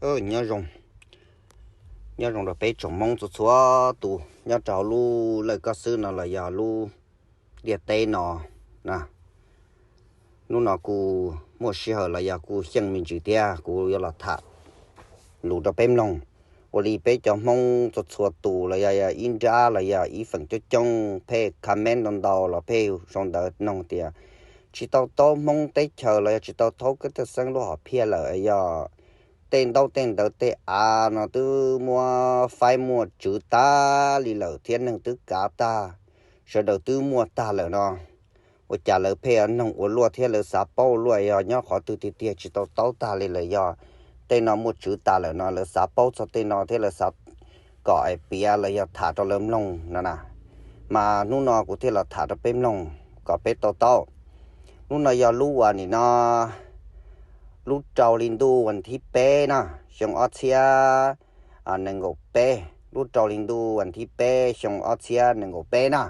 Nyob zoo, nyob zoo rau peb tsoom Hmoob txhua txhua tus nyob rau hauv lub lawj koj xwb no los yog lub ntiaj teb no na. Hnub no kuv muaj sij hawm los yog kuv xyeej me ntsis thiab kuv yuav los tham lus rau peb mloog. Ua li peb cov Hmoob txhua txhua tus los yog ib nrab los yog ib feem coob coob pheej comment ntau ntau los pheej sau ntawv noog tias tsis tau taub Hmoob teb chaws los yog tsis tau taub Keeb Thawj Xeeb lub hom phiaj lawm, yog tej ntaub tej ntawv tej av no twb muab faib muaj tswv tag li lawm thiab neeg twb kav tag, sawv daws twb muaj tag lawm no, ua cas lawv pheej noog ua luaj thiab lawv xav paub luaj, yog nyob qhov twg tiag tiag tsis tau taub tag li lawm, yog tej no muaj tswv tas lawm no lawv xav paub txog tej no thiab lawv xav kom piav los yog tham rau lawv mloog no na. Mas hnub no kuv thiaj los tham rau peb mloog kom peb tau taub. Hnub no yog lub uas nim no lub rau hli ntuj vas thib peb na, xyoo ob txhiab nees nkaum peb, lub rau hli ntuj vas thib peb xyoo ob txhiab nees nkaum peb na.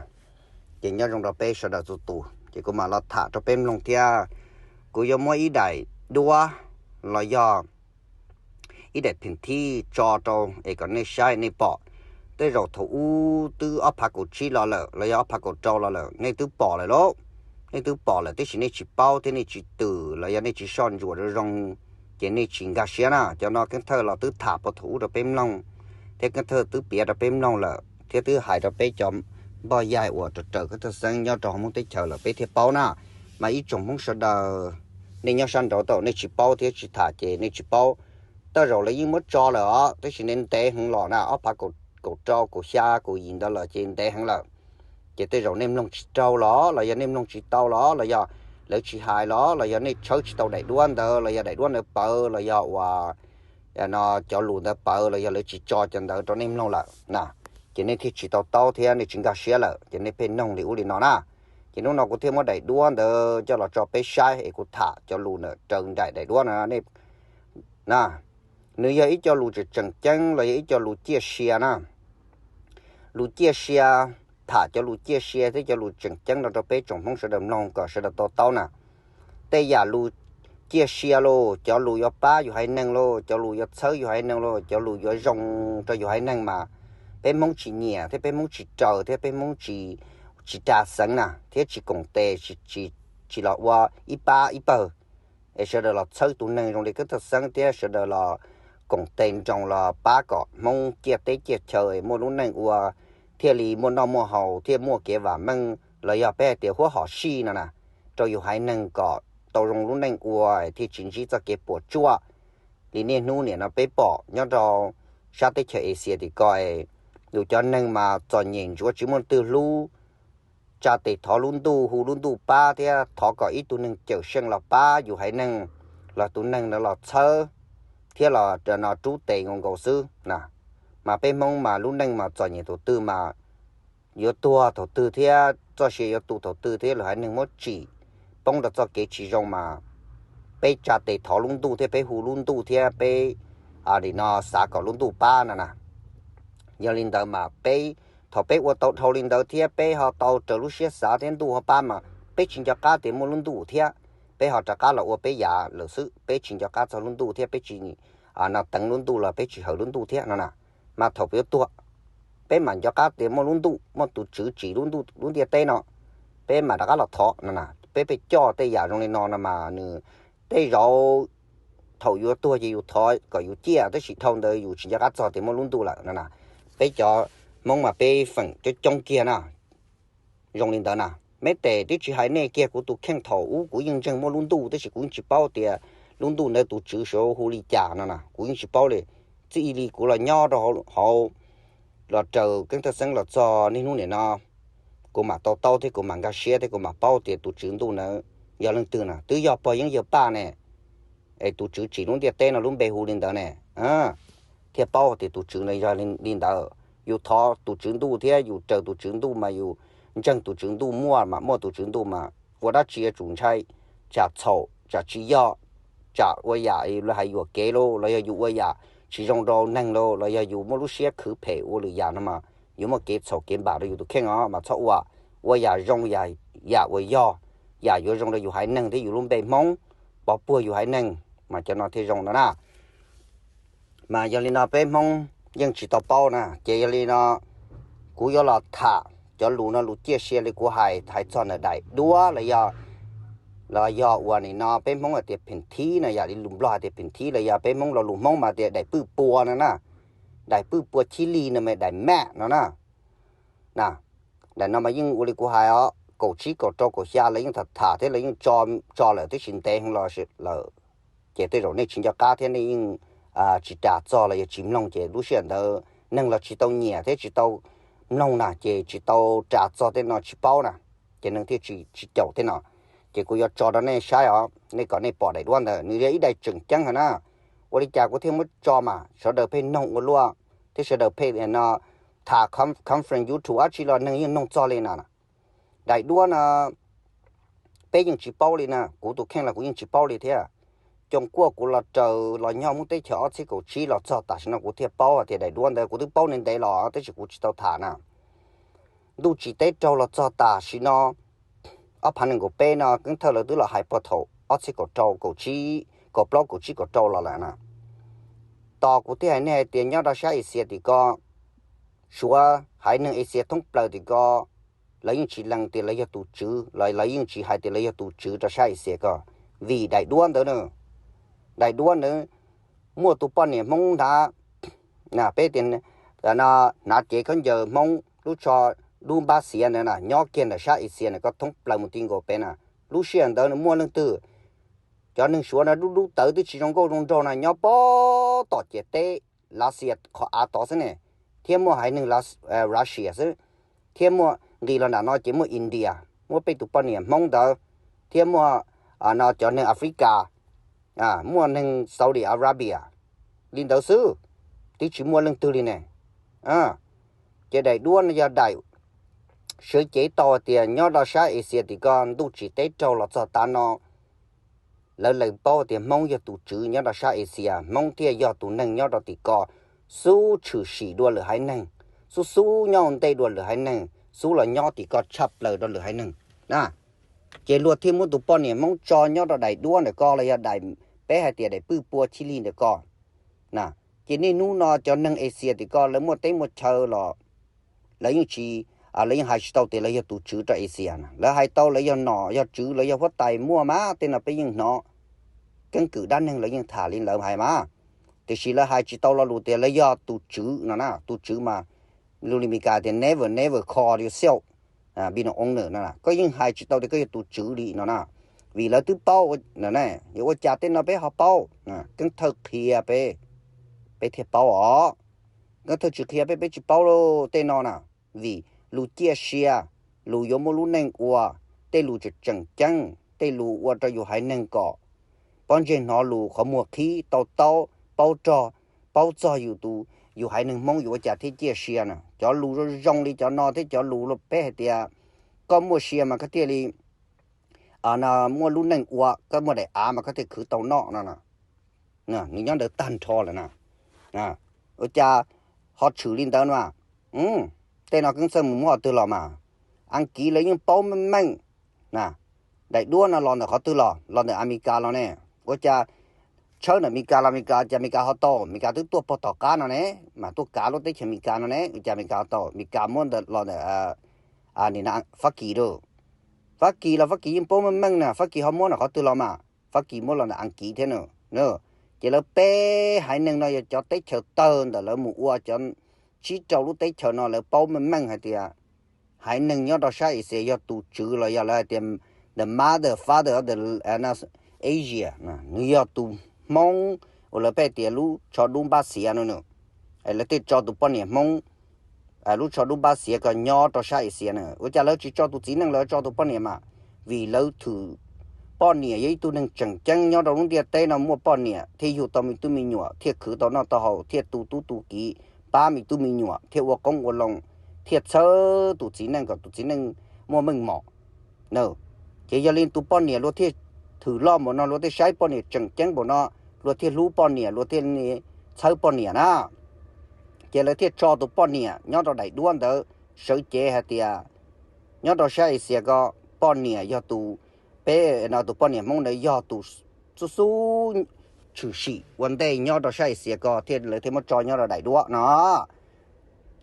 Ces nyob zoo rau peb sawv daws txhua tus, ces kuv mam los tham rau peb mloog thiab. Kuv yuav muab ib daim duab los yog ib daim pheem thib tso rau es kom nej saib nej pom. Tej zaum thaum ub twb ob phav kaum tsib los lawm los yog ob phav kaum rau los lawm nej twb pom lawm lauj. Nej twb pom lawm tab sis nej tsis paub thiab nej tsis twm los yog nej tsis soj ntsuam zoo zoo, ces nej tsis nkag siab na. Cov no Keeb Thawj los twb tham puag thaum ub rau peb mloog, thiab Keeb Thawj twb piav rau peb mloog lawm thiab twb hais rau peb cov npoj yaig uas raws raws Keeb Thawj Xeeb nyob rau hauv Hmoob teb chaws lawm peb thiaj paub na. Mas ib tsoom Hmoob sawv daws, nej nyob sab nraud tau nej tsis paub thiab tsis tham ces nej tsis paub. Tej zaum lawv yeej muab tso lawm os, tab sis nej ntev heev los na, ob phav kaum rau kaum xya kaum yim ntawd los ces ntev heev lawm. Ces tej zaum nej mloog tsis raug los los yog nej mloog tsis tau los los yog lawv tsis hais los los yog nej tshawb tsis tau daim duab ntawd los yog daim duab ntawd pawv los yog uas no cov lus ntawd pawv los yog lawv tsis tso cov ntawd rau nej mloog lawm na, ces nej thiaj tsis tau taub thiab nej tsis nkag siab lawm ces nej pheej noog li ub li no na. Ces hnub no kuv thiaj muab daim duab ntawd coj los tso peb saib es kuv tham cov lus ntawm raws nraim daim duab no na. Nws yog ib co lus tseem tseem ceeb los yog ib co lus ciaj sia na. Lus ciaj sia, tham cov lus ciaj sia thiab cov lus tseem ceeb no rau peb tsoom Hmoob sawv daws mloog kom sawv daws to taub na. Tej yam lus ciaj sia lauj, cov lus yuav pab yus haiv neeg lauj, cov lus yuav txhawb yus haiv neeg lauj, cov lus yuav zoo rau yus haiv neeg mas peb Hmoob tsis nyiam thiab peb Hmoob tsis raws thiab peb Hmoob tsis, tsis ras xeev na thiab tsis koom tes, tsis los ua ib pab ib pawg. Es sawv daws los txhawb tus neeg zoo li Keeb Thawj Xeeb thiab sawv daws los koom tes nroos los pab kom Hmoob ciaj teb ciaj chaw muaj lub neej ua, thiaj li muaj noj muaj haus thiaj muaj kev vam meej los yog peb hais tias huab hom sij no na, rau yus haiv neeg kom tau zoo lub neej ua thiaj tsis ntsib txoj kev puas tsuaj li niaj hnub nim no peb pom nyob rau sab teb chaws Asia tim ko. Yus cov neeg mas txom nyem ntsuav tsis muaj twg hlub, tsa tes thov lub ntuj hu lub ntuj pab thiab thov kom ib tug neeg cawm seej los pab yus haiv neeg, los tus neeg ntawd los txhawb thiab los rub tes nkaus nkaus xwb na. Mas peb Hmoob mas lub neej mas txom nyem tus twg mas yuav tuag thaum twg thiab txoj sia yuav tu thaum twg thiab lwm haiv neeg muab tsim poob rau txoj kev tsis zoo mas peb tsa tes thov lub ntuj thiab peb hu lub ntuj thiab peb nim no xav kom lub ntuj pab no na. Yog li ntawd mas peb, thaum peb ua tau dhau li ntawd thiab peb ho tau raws lub siab xav thiab ntuj ho pab mas peb tsis nco qab tias muaj lub ntuj thiab, peb ho rov qab los ua peb yav lawm xwb, peb tsis nco qab txog lub ntuj thiab peb tsis no teev lub ntuj los peb tsis hawm lub ntuj thiab no na. Mas thaum peb yuav tuag, peb mam nco qab tias muaj lub ntuj, muaj tus tswv tsim lub ntuj lub ntiaj teb no, peb mam rov qab los thov no na. Peb pheej coj tej yam zoo li no no mas nws, tej zaum thaum yuav tuag ces yus thov kom yus ciaj, tab sis dhau ntawd yus tsis nco qab txog tias muaj lub ntuj lawm no na. Peb cov Hmoob mas peb feem coob coob kiag na zoo li ntawd na. Meb tes twb tsis hais nej kiag, kuv tus kheej thaum ub kuv yeej ntseeg muaj lub ntuj tab sis kuv yeej tsis paub tias lub ntuj ntawd tus tswv sawv hu li cas no na, kuv yeej tsis paub li. Txij li kuv los nyob rau hauv, los raws Keeb Thawj Xeeb los txog niaj hnub nim no, kuv mam to taub thiab kuv mam nkag siab thiab kuv mam paub tias tus tswv ntuj ntawd yog leej twg na. Twb yog pog Yeeb Yawg Paj ne, es tus tswv tsim lub ntiaj teb no lub npe hu li ntawd ne, thiaj paub tias tus tswv ntawd yog li ntawd. Yus thov tus tswv ntuj thiab yus raws tus tswv ntuj mas yus ntseeg tus tswv ntuj muaj mas muaj tus tswv ntuj mas ua dab tsi yuav tsum ntshai, tsam txhaum tsam tsis yog, tsam ua yam lawv hais yuam kev lauj los yog yus ua yam tsis zoo rau neeg lauj los yog yus muaj lub siab khwv phem ua lwm yam no mas yus muaj kev txhaum kev npam rau yus tus kheej os, mas txhob ua, ua yam zoo, yam uas yog, yam yuav zoo rau yus haiv neeg thiab yus lub npe Hmoob, pov puag yus haiv neeg mas cov no thiaj zoo no na. Mas yog li no peb Hmoob yeej tsis tau paub na, ces yog li no kuv yuav los tham cov lus no, lus ciaj sia li kuv hais, hais txog ntawm daim duab los yog, los yog uas nim no peb Hmoob hais tias pheem thib no, yam li lus Nplog hais tias pheem thib, los yog peb Hmoob lo lus Hmoob mas tias daim pwj pua no na, daim pwj pua chib lig no mas daim maj no na. Na, daim no mas yeej ua li kuv hais os, kaum tsib kaum rau kaum xya lawv yeej tham tham thiab lawv yeej tso lawm tib si ntev heev los lawm, ces tej zaum nej tsis nco qab thiab nej yeej tsis ras txog los yog tsis mloog, ces lub sij hawm ntawd neeg los tsis tau nyiam thiab tsis tau mloog na, ces tsis tau ras txog tej no tsis paub na, ces neeg thiaj tsis caum tej no. Ces kuv yuav tso rau nej saib os, nej kom nej pom daim duab ntawd nws yog ib daim tseem ceeb heev na. Ua li cas kuv thiaj muab tso mas sawv daws pheej noog ua luaj, thiab sawv daws pheej no tham conference YouTube dab tsi los neeg yeej noog txog li na. Daim duab no peb yeej tsis paub li na, kuv tus kheej los kuv yeej tsis paub li thiab. Coom kuaj kuv los raws los nyob Hmoob teb chaws ob txhiab kaum tsib los txog tam sim no kuv thiaj paub hais tias daim duab ntawd kuv twb paub ntev ntev los tab sis kuv tsis tau tham na. Ntuj tsim teb raug los txog tam sim no ob phav nees nkaum peb no Keeb Thawj lawv twb los hais puag thaum ob txhiab kaum rau kaum tsib, kaum plaub kaum tsib kaum rau los lawm na. Tos kuv thiaj hais nej hais tias nyob rau sab Asia tim ko, Suav haiv neeg Asia thoob plaws tim ko, lawv yeej tsis lees tias lawv yog tus tswv los lawv yeej tsis hais tias lawv yog tus tswv rau sab Asia ko, vim daim duab ntawd na. Daim duab ntawd muaj tus poj niam Hmoob hnav, peb tias hnav cev khaub ncaws Hmoob lub tsho dub npab xiav ntawd na, nyob kiag ntawm sab Asia na, ko thoob plaws mus ti nkaus pem na. Lub sij hawm ntawd nws muaj leej twg, cov neeg Suav no dub dub tawv twb tsis zoo nkauj zoo nraug na, nyob pem tom ciam teb Lav Xias qhov av tod xwb ne, thiab muaj haiv neeg Russia xwb, thiab muaj nqis los nram no ces muaj India, muaj peb tus poj niam Hmoob ntawd, thiab muaj no cov neeg Africa, muaj neeg Saudi Arabia, li ntawd xwb, twb tsis muaj leej twg li ne. Ces daim duab no yog daim sawv cev tau hais tias nyob rau sab Asia tim ko ntuj tsim teb raug los txog tav no, lawv lees paub tias Hmoob yog tus tswv nyob rau sab Asia, Hmoob thiaj yog tus neeg nyob rau tim ko xub tshwm sim dua lwm haiv neeg, xub xub nyob ua ntej dua lwm haiv neeg, xub los nyob tim ko tshaj plaws rau lwm haiv neeg na. Ces luag thiaj muab tus poj niam Hmoob tso nyob rau daim duab ntawm ko los yog daim, peb hais tias daim pwj pua chib lig ntawm ko na. Ces niaj hnub no cov neeg Asia tim ko lawv muaj teb muaj chaw los lawv yeej tsis, lawv yeej hais tsis tau tias lawv yog tus tswv rau Asia na. Lawv hais tau lawv yog nom yog tswv, lawv yog huab tais muaj mas, tej no peb yeej hnov keeb kwm dab neeg lawv yeej tham li lawv hais mas. Tiam sis lawv hais tsis tau lo lus tias lawv yog tus tswv no na. Tus tswv mas lus li Meskas tias never, never call yourself being an owner no, koj yeej hais tsis tau tias koj yog tus tswv li no na. Vim lawv twb paub, yuav ua cas tej no peb ho paub. Keeb Thawj qhia peb, peb thiaj paub os. Keeb Thawj tsis qhia peb, peb tsis paub tej no na. Vim lus ciaj sia, lus yuav muaj lub neej ua, tej lus tseem tseem ceeb, tej lus ua rau yus haiv neeg kom pob ntseg hnov lus, qhov muag qhib, tau taub, paub rog, paub txog yus tus, yus haiv neeg Hmoob yuav ua cas thiaj ciaj sia na. Cov lus zoo zoo li cov no thiab cov lus peb hais tias koj muaj sia mas koj thiaj li muaj lub neej ua, koj muaj daim av mas koj thiaj khwv tau noj no. Nws nyob ntawd tag nrho lawm na. Ua cas ho tshwm li ntawd no? Tej no Keeb Thawj mus muab qhov twg los mas? Askiv lawv yeej paub meej meej na. Daim duab no los ntawm qhov twg los? Los ntawm Amelikas los ne. Ua cas tshawb ntawm Amelikas los Amelikas, cas Amelikas ho tau? Amelikas twb tuaj puag tom qab no ne, mas tuaj kav lub teb chaws Amelikas no ne, ua cas Amelikas ho tau? Amelikas muab los ntawm Fab Kis lawm. Fab Kis los Fab Kis yeej paub meej meej na, Fab Kis ho muab ntawm qhov twg los mas? Fab Kis muab los ntawm Askiv thiab na. Ces lawv peb haiv neeg no yog cov teb chaws tawg ntawm lawv mus ua cov tsib rau lub teb chaws no, lawv paub meej meej hais tias haiv neeg nyob rau sab Asia yog tus tswv los yog lawv hais tias the mother, father of the Asia, nws yog tus Hmoob uas lawv peb tias lub tsho dub npab xiav no na. Lawv thiaj tso tus poj niam Hmoob lub tsho dub npab xiav ko nyob rau sab Asia na. Ua cas lawv tsis tso tus txiv neej, lawv tso tus poj niam mas? Vim lawv thwm poj niam yog ib tug neeg tseem ceeb nyob rau lub ntiaj teb no, muaj poj niam thiaj yug tau me tub me nyuam, thiaj khwv tau noj tau haus, thiaj tu tub tu kiv, pab me tub me nyuam, thiaj ua qoob ua loo, thiaj txhawb tus txiv neej kom tus txiv neej muaj meej mom. Ces yog li tus poj niam luag thiaj thwm loj npaum no, luag thiaj saib poj niam tseem ceeb npaum no, luag thiaj hlub poj niam, luag thiaj txhawb poj niam na. Ces lawv thiaj tso tus poj niam nyob rau daim duab ntawd, sawv cev hais tias nyob rau sab Asia ko, poj niam yog tus, peb no tus poj niam Hmoob ntawd yog tus xub xub tshwm sim ua ntej nyob rau sab Axias ko thiab lawv thiaj muab tso nyob rau daim duab no.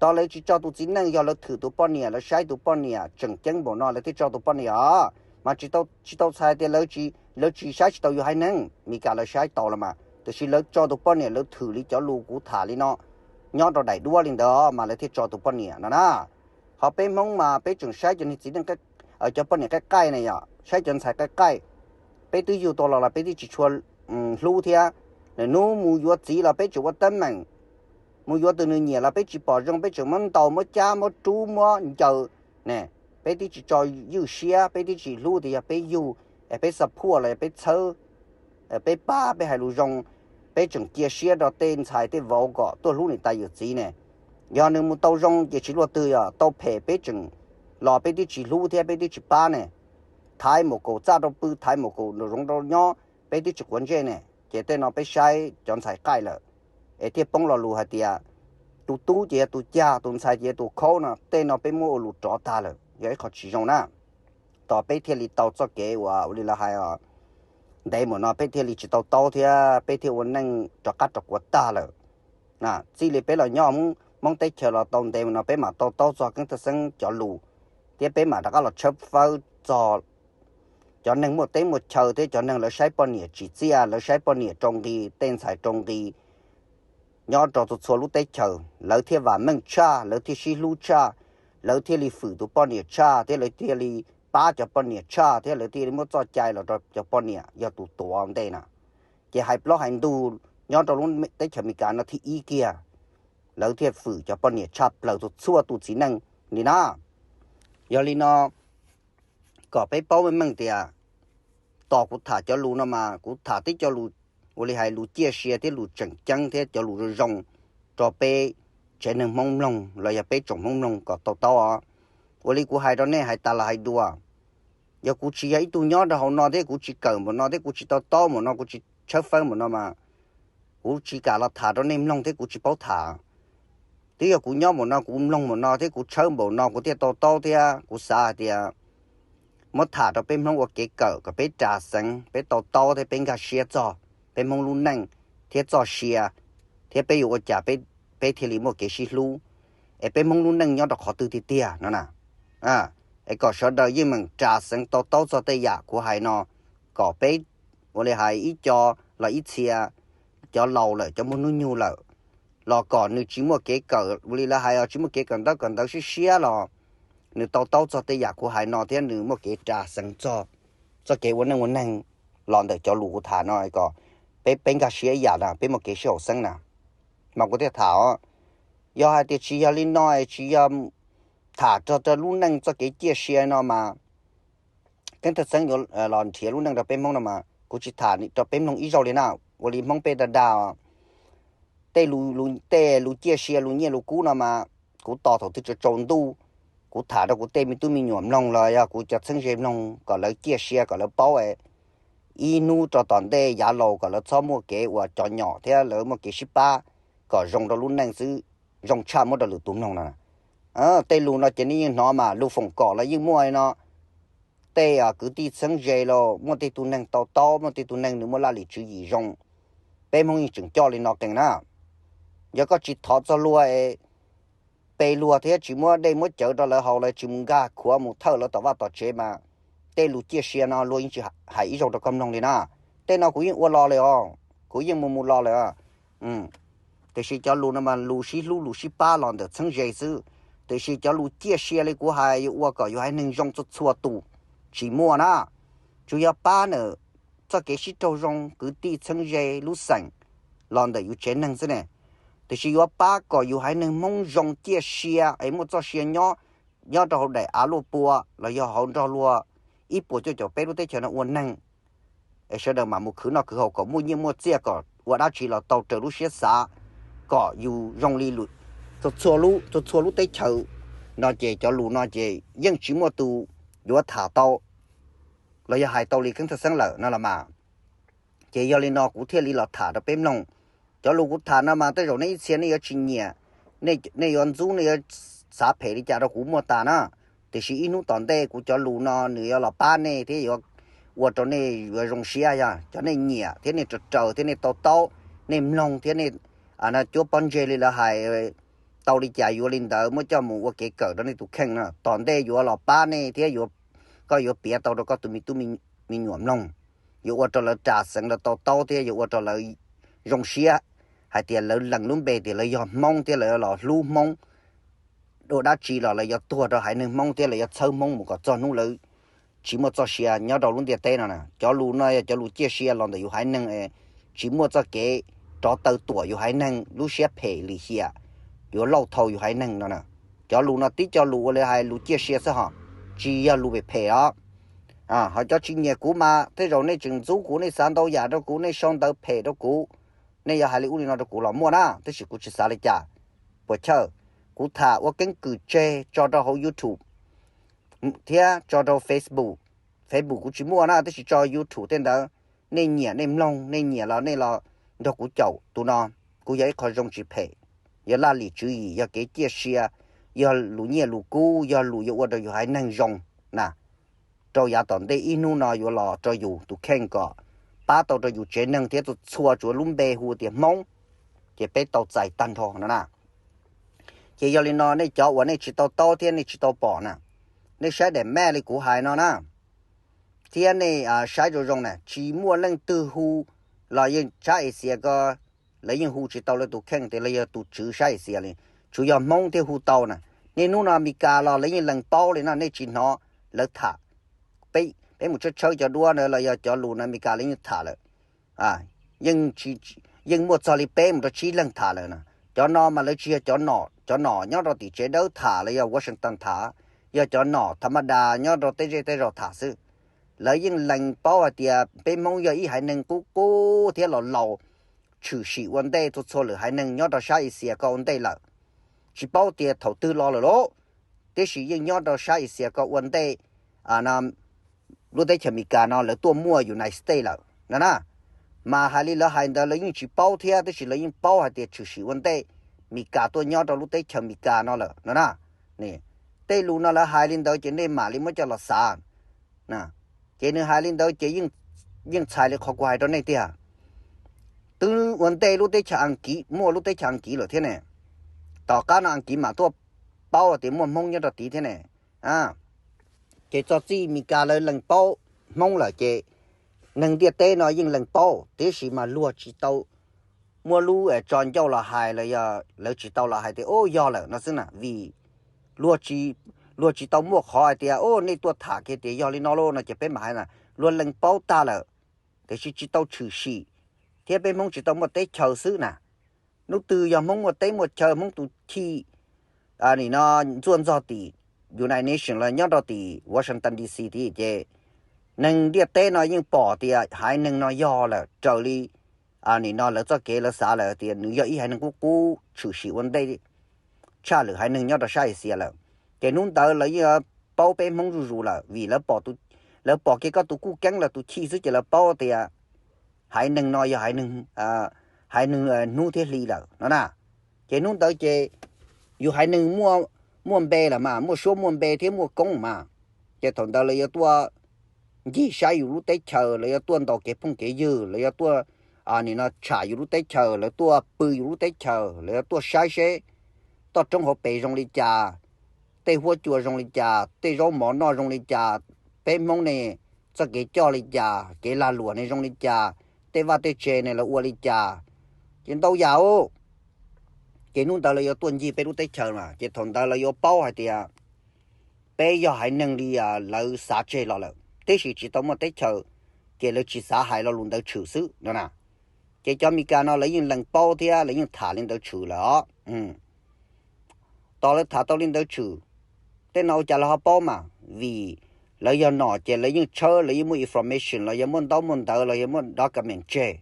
Tos lawv tsis tso tus txiv neej, yog lawv thwm tus poj niam, lawv saib tus poj niam tseem ceeb npaum no lawv thiaj tso tus poj niam os. Mas tsis tau txhais tias lawv tsis saib tsis taus yus haiv neeg, Mis Kas lawv saib taus los mas, tiam sis lawv tso tus poj niam lawv thwm li cov lus kuv tham li no nyob rau daim duab li ntawd mas lawv thiaj tso tus poj niam no na. Ho peb Hmoob mas peb tseem saib cov niag txiv neej, cov poj niam qaij qaij na yom, saib cov ntxhais qaij qaij, peb twb yug tau los los peb twb tsis tshua hlub thiab. Hnub mus yuav txiv los peb tseem ua teeb meem, mus yuav tus nws nyiam los peb tsis pom zoo, peb tseem muab ntaus muab cab muab rub muab ncaws ne. Peb twb tsis tso ywj siab, peb twb tsis hlub tias yog peb yug es peb xav phuaj los yog peb txhawb, peb pab peb hais lus zoo, peb tseem cia siab rau tej ntxhais tej vauv kom tuaj hlub niam tais yawm txiv ne. Yog nws mus tau zoo ces tsis luaj twg, yog tau phem peb tseem los peb twb tsis hlub thiab peb twb tsis pab ne. Thaiv mus kaum txaj rau pw, thaiv mus kaum nraum zoov rau nyob, peb twb tsis quav ntsej ne. Ces tej no peb saib cov ntxhais qaij lawm es thiaj poob lo lus hais tias tus tub ces yog tus cag, tus ntxhais ces yog tus khaub no, tej no peb muab ua lus rov tag lawm, yog ib qho tsis zoo na. Tos peb thiaj li tau txoj kev uas ua li lawv hais ntev mus no peb thiaj li tsis tau taub thiab peb thiaj ua neej rov qab rov quav tag lawm. Txij li peb los nyob Hmoob teb chaws los tau ntev mus no peb mam tau taub txog Keeb Thawj Xeeb cov lus, thiab peb mam rov qab los tshawb fawb txog cov neeg muaj teb muaj chaw thiab cov neeg lawv saib poj niam tsim txiaj, lawv saib poj niam rau nqi, tej ntxhais rau nqi nyob rau txhua txhua lub teb chaws, lawv thiaj vam meej tshaj, lawv thiaj sib hlub tshaj, lawv thiaj li fwm tus poj niam tshaj thiab lawv thiaj li pab cov poj niam tshaj thiab lawv thiaj li muab txoj cai los rau cov poj niam yog tus tuav ua ntej na. Ces hais plaub hais ntug nyob rau lub teb chaws Amelikas no thib ib kiag, lawv thiaj fwm cov poj niam tshaj plaws txhua txhua tus txiv neej li na. Yog li no kom peb paub meej meej tias tos kuv tham cov lus no mas kuv tham tib co lus ua li hais lus ciaj sia thiab lus tseem ceeb thiab cov lus zoo zoo rau peb tsev neeg Hmoob mloog los yog peb tsoom Hmoob mloog kom tau taub os. Ua li kuv hais rau nej hais tas los hais dua, yog kuv tsis yog ib tug nyob rau hauv no thiab kuv tsis kawm npaum no thiab kuv tsis tau taub npaum no, kuv tsis tshawb fawb npaum no mas kuv tsis kam los tham rau nej mloog thiab kuv tsis paub tham. Twb yog kuv nyob npaum no kuv mloog npaum no thiab kuv tshawb npaum no kuv thiaj tau taub thiab kuv xav hais tias muab tham rau peb Hmoob ua kev kawm kom peb ras xeev, peb tau taub thiab peb nkag siab txog peb Hmoob lub neej thiab txoj sia, thiab peb yuav ua cas peb thiaj li muaj kev sib hlub, es peb Hmoob lub neej nyob rau qhov twg tiag tiag no na. Es kom sawv daws yeej meem ras xeev tau taub txog tej yam kuv hais no, kom peb ua li hais ib co los ib txhia, cov laus lawm cov muaj hnub nyoog lawm los kom nws tsis muaj kev kawm, ua li lawv hais os, tsis muaj kev kawm ntaub kawm ntawv siab siab los nws tau taub txog tej yam kuv hais no thiab nws muaj kev ras xeev txog txoj kev ua neej ua neeg los ntawm cov lus kuv tham no kom peb peb nkag siab ib yam na, peb muaj kev sib haum xeeb na. Mas kuv thiaj tham os, yog hais tias tsis yog li no es tsis yog tham txog rau lub neej txoj kev ciaj sia no mas Keeb Thawj Xeeb yuav los nrhiav lub neej rau peb Hmoob no mas kuv tsis tham rau peb mloog ib zaug li na. Ua li Hmoob peb dag dag os, tej lus ciaj sia lus nyiaj lus kub no mas kuv tos thaum twg tsaus tsaus ntuj kuv tham rau kuv tej me tub me nyuam mloog los yog kuv cov txheeb ze mloog kom lawv ciaj sia kom lawv paub, ib hnub rau tom ntej yav laus kom lawv txhob muaj kev ua cov nyom thiab lawv muaj kev sib pab kom zoo rau lub neej xwb, zoo tshaj muab rau lwm tus mloog no. Tej lus no ces nej yeej hnov mas lus foom kom los yeej muaj no, tej kwv tij txheeb ze los muaj tej tug neeg tau taub, muaj tej tug neeg nws muaj laj lim tswv yim zoo, peb Hmoob yeej tseem coj li no qees na. Yog koj tsis thov txog luag es pe luag thiab tsis muab dej muab cawv rau lawv haus, lawv tsis mus nkag khuav mus thawj lawv tom vaj tom tsev mas tej lus ciaj sia no luag yeej tsis hais ib zaug rau koj mloog li na. Tej no kuv yeej ua los lawm os, kuv yeej mus mus los lawm. Tiam sis cov lus no mas lus sib hlub lus sib pab los ntawm txheeb ze xwb, tiam sis cov lus ciaj sia li kuv hais yuav ua kom yus haiv neeg zoo txhua txhua tus tsis muaj na. Tsuas yog pab ntawm txoj kev sib raug zoo kwv tij txheeb ze lub xeem los ntawm yus tsev neeg xwb ne. Tiam sis yuav pab kom yus haiv neeg Hmoob zoo ciaj sia es muaj txoj sia nyob, nyob rau hauv daim av luaj pua los yog hauv nrog luag ib puas cuaj caum peb lub teb chaws no ua neeg, es sawv daws mam mus khwv noj khwv haus kom muaj nyiaj muaj txiaj kom ua dab tsi los tau raws lub siab xav, kom yus zoo li txhua txhua lub teb chaws no ces cov lus no ces yeej tsis muaj tus yuav tham tau los yog hais tau li Keeb Thawj Xeeb lawm no los mas. Ces yog li no kuv thiaj li los tham rau peb mloog. Cov lus kuv tham no mas tej zaum nej ib txhia nej yuav tsis nyiam, nej yuav ntxub, nej yuav xav phem li cas rau kuv muaj tas na. Tiam sis ib hnub tom ntej kuv cov lus no nws yuav los pab nej thiab yuav ua rau nej yuav zoo siab, yog cov nej nyiam thiab nej raws raws thiab nej to taub, nej mloog thiab nej cuab pob ntseg li lawv hais, tau li cas yuav li ntawd muab coj mus ua kev kawm rau nej tus kheej no. Tom ntej yuav los pab nej thiab yuav, koj yuav piav tau rau koj tus me tub me nyuam mloog, yuav ua rau lawv ras xeev lawv to taub thiab yuav ua rau lawv zoo siab hais tias lawv lees lub npe tias lawv yog Hmoob thiab lawv los hlub Hmoob, dua dab tsi los lawv yuav tuag rau haiv neeg Hmoob thiab lawv yuav txhawb Hmoob mus kom txog hnub lawv tsis muaj txoj sia nyob rau lub ntiaj teb no na. Cov lus no yog cov lus ciaj sia los ntawm yus haiv neeg, tsis muaj txoj kev rov taw tuam yus haiv neeg lub siab phem lim hiam, yuav lauj thau yus haiv neeg no na. Cov lus no tib co lus ua li hais lus ciaj sia xwb hos, tsis yog lus phem phem os. Ho cov tsis nyiam kuv mas tej zaum nej tseem ntxub kuv, nej xav ntau yam rau kuv, nej sau ntawv phem rau kuv, nej yuav hais li ub li no rau kuv los muaj na, tab sis kuv tsis xav li cas. Puas chawj, kuv tham ua keeb kwm tseg tso rau hauv YouTube thiab tso rau Facebook. Facebook kuv tsis muaj na, tab sis tso YouTube tej ntawd, nej nyiam nej mloog, nej nyiam los nej los nrog kuv caum tus no. Kuv yog ib qho zoo tsis phem, yog laj lim tswv yim, yog kev ciaj sia, yog lus nyiaj lus kub, yog lus yuav ua rau yus haiv neeg zoo na. Rau yav tom ntej ib hnub no yuav los rau yus tus kheej kom pab tau rau yus tsev neeg thiab txhua txhua tsuav lub npe hu tias Hmoob, ces peb tau txais tag nrho no na. Ces yog li no nej cov uas nej tsis tau taub thiab nej tsis tau pom na, nej saib daim maj li kuv hais no na, thiab nej saib zoo zoo na, tsis muaj leej twg hu los yeej sab Asia ko, lawv yeej hu tsis tau lawv tus kheej tias lawv yog tus tswv sab Asia li, tsuas yog Hmoob thiaj hu tau na. Niaj hnub no Amelikas los lawv yeej lees paub li no, nej tsis hnov lawv tham. Peb mus tshawb tshawb cov duab ntawd los yog cov lus no Amelikas lawv yeej tham lawm. Yeej muaj txog li peb mus rau tsib leeg tham lawm na. Cov no mas lawv tsis yog cov nom, cov nom nyob rau tim tsev dawb tham los yog Washington tham, yog cov nom tha ma das nyob rau tej zej tej zos tham xwb. Lawv yeej lees paub hais tias peb Hmoob yog ib haiv neeg qub qub thiab los laus, tshwm sim ua ntej txhua txhua lwm haiv neeg nyob rau sab Asia ko ua ntej lawm. Tsis paub tias thaum twg los lawm lauj, tiam sis yeej nyob rau sab Asia ko ua ntej lub teb chaws Amelikas no lawv tuaj muaj United States lawm no na. Mas hais li lawv hais ntawd lawv yeej tsis paub thiab, tiam sis lawv yeej paub hais tias tshwm sim ua ntej Amelikas tuaj nyob rau lub teb chaws Amelikas no lawm no na. Tej lus no lawv hais li ntawd ces nej mam li muab coj los xav. Ces nws hais li ntawd ces yeej txhais li qhov kuv hais rau nej tiag. Twb ua ntej lub teb chaws Askiv, muaj lub teb chaws Askiv lawm thiab ne, tom qab no Askiv mam tuaj paub tias muaj Hmoob nyob rau tid thiab ne. Ces txog txij Amelikas lawv lees paub Hmoob lawm ces neeg ntiaj teb no yeej lees paub, tiam sis mas luag tsis tau muaj lub tso ncauj los hais los yog lawv tsis tau los hais tias ub yog lawm no xwb na, vim luag tsis tau muaj qhov hais tias ub nej tuaj tham kiag tias yog li no lauj no ces peb mam hais na. Luag lees paub tag lawm, tiam sis tsis tau tshwm sim, thiab peb Hmoob tsis tau muaj teb chaws xwb na. Hnub twg yog Hmoob muaj teb muaj chaw, Hmoob tus chij nim no ntxuaj ntxog tim United Nations los nyob rau tim Washington D C tid ces neeg ntiaj teb no yeej pom tias haiv neeg no yog lawm raws li nim no lawv txoj kev lawv xav lawm tias nws yog ib haiv neeg qub qub tshwm sim ua ntej tshaj lwm haiv neeg nyob rau sab Asia lawm. Ces hnub ntawd lawv yeej paub peb Hmoob zuj zus lawm vim lawv pom kiag koj tus kuj keeb lawv tus chij xwb ces lawv paub tias haiv neeg no yog haiv neeg hnub thiab hli lawm no na. Ces hnub ntawd ces yus haiv neeg muaj npe lawm mas, muaj suab muaj npe thiab muaj koob mas, ces thaum ntawd lawv yuav tuaj ncig saib yus lub teb chaws, lawv yuav tuaj ntaus kev phooj kev ywg, lawv yuav tuaj nim no tsham yus lub teb chaws, lawv tuaj pw yus lub teb chaws, lawv yuav tuaj saib seb toj roob hauv pes zoo li cas, tej huab cua zoo li cas, tej zaub mov noj zoo li cas, peb Hmoob ne txoj kev coj li cas, kev lag luam ne zoo li cas, tej vaj tej tse ne lawv ua li cas, ces ntau yam. Ces hnub ntawd lawv yuav tuaj ncig peb lub teb chaws mas, ces thaum ntawd lawv yuav paub hais tias peb yog haiv neeg li lawv xav tseg los lawm, tiam sis tsis tau muaj teb chaws, ces lawv tsis xav hais lo lus ntawd tshwm xwb no na. Ces cov Amelikas no lawv yeej lees paub thiab lawv yeej tham li ntawd tshwm lawm os. Tos lawv tham tau li ntawd tshwm, tej no ua cas lawv ho paub mas, vim lawv yog nom ces lawv yeej tshawb, lawv yeej muaj information los yog muaj ntaub muaj ntawv los yog muaj document tseg,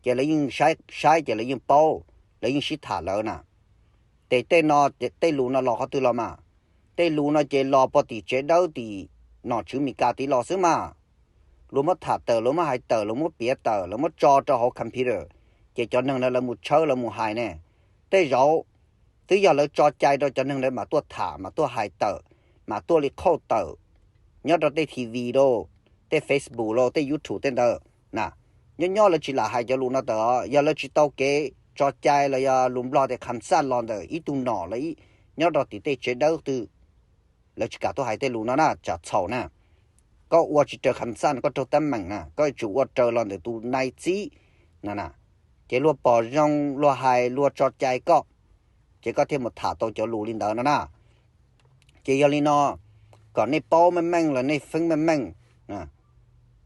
ces lawv yeej saib ces lawv yeej paub, lawv yeej sib tham lawv na. Ces tej no, tej lus no los qhov twg los mas? Tej lus no ces los puag tim tsev dawb tim nom tswv Amelikas tid los xwb mas. Luag muab tham tawm, luag muab hais tawm, luag muab piav tawm, luag muab tso rau hauv computer, ces cov neeg ntawd lawv mus tshawb lawv mus hais ne. Tej zaum twb yog lawv tso cai rau cov neeg ntawd mam tuaj tham, mam tuaj hais tawm, mam tuaj li qhauj tawm nyob rau tej T V rau tej Facebook los tej YouTube tej ntawd na. Nyob nyob lawv tsis lam hais cov lus no tawm, yog lawv tsis tau kev tso cai los yog lus Nplog tias kham xaj los ntawm ib tug nom los nyob rau tim tej tsev dawb twg, lawv tsis kam tuaj hais tej lus no na, tsam txhaum na. Koj ua tsis raws kham xaj no koj raug teeb meem na, koj yuav tsum ua raws los ntawm tus nai txib no na. Ces luag pom zoo luag hais luag tso cai koj, ces koj thiaj mus tham tau cov lus li ntawd no na. Ces yog li no, kom nej paub meej meej los nej feeb meej meej.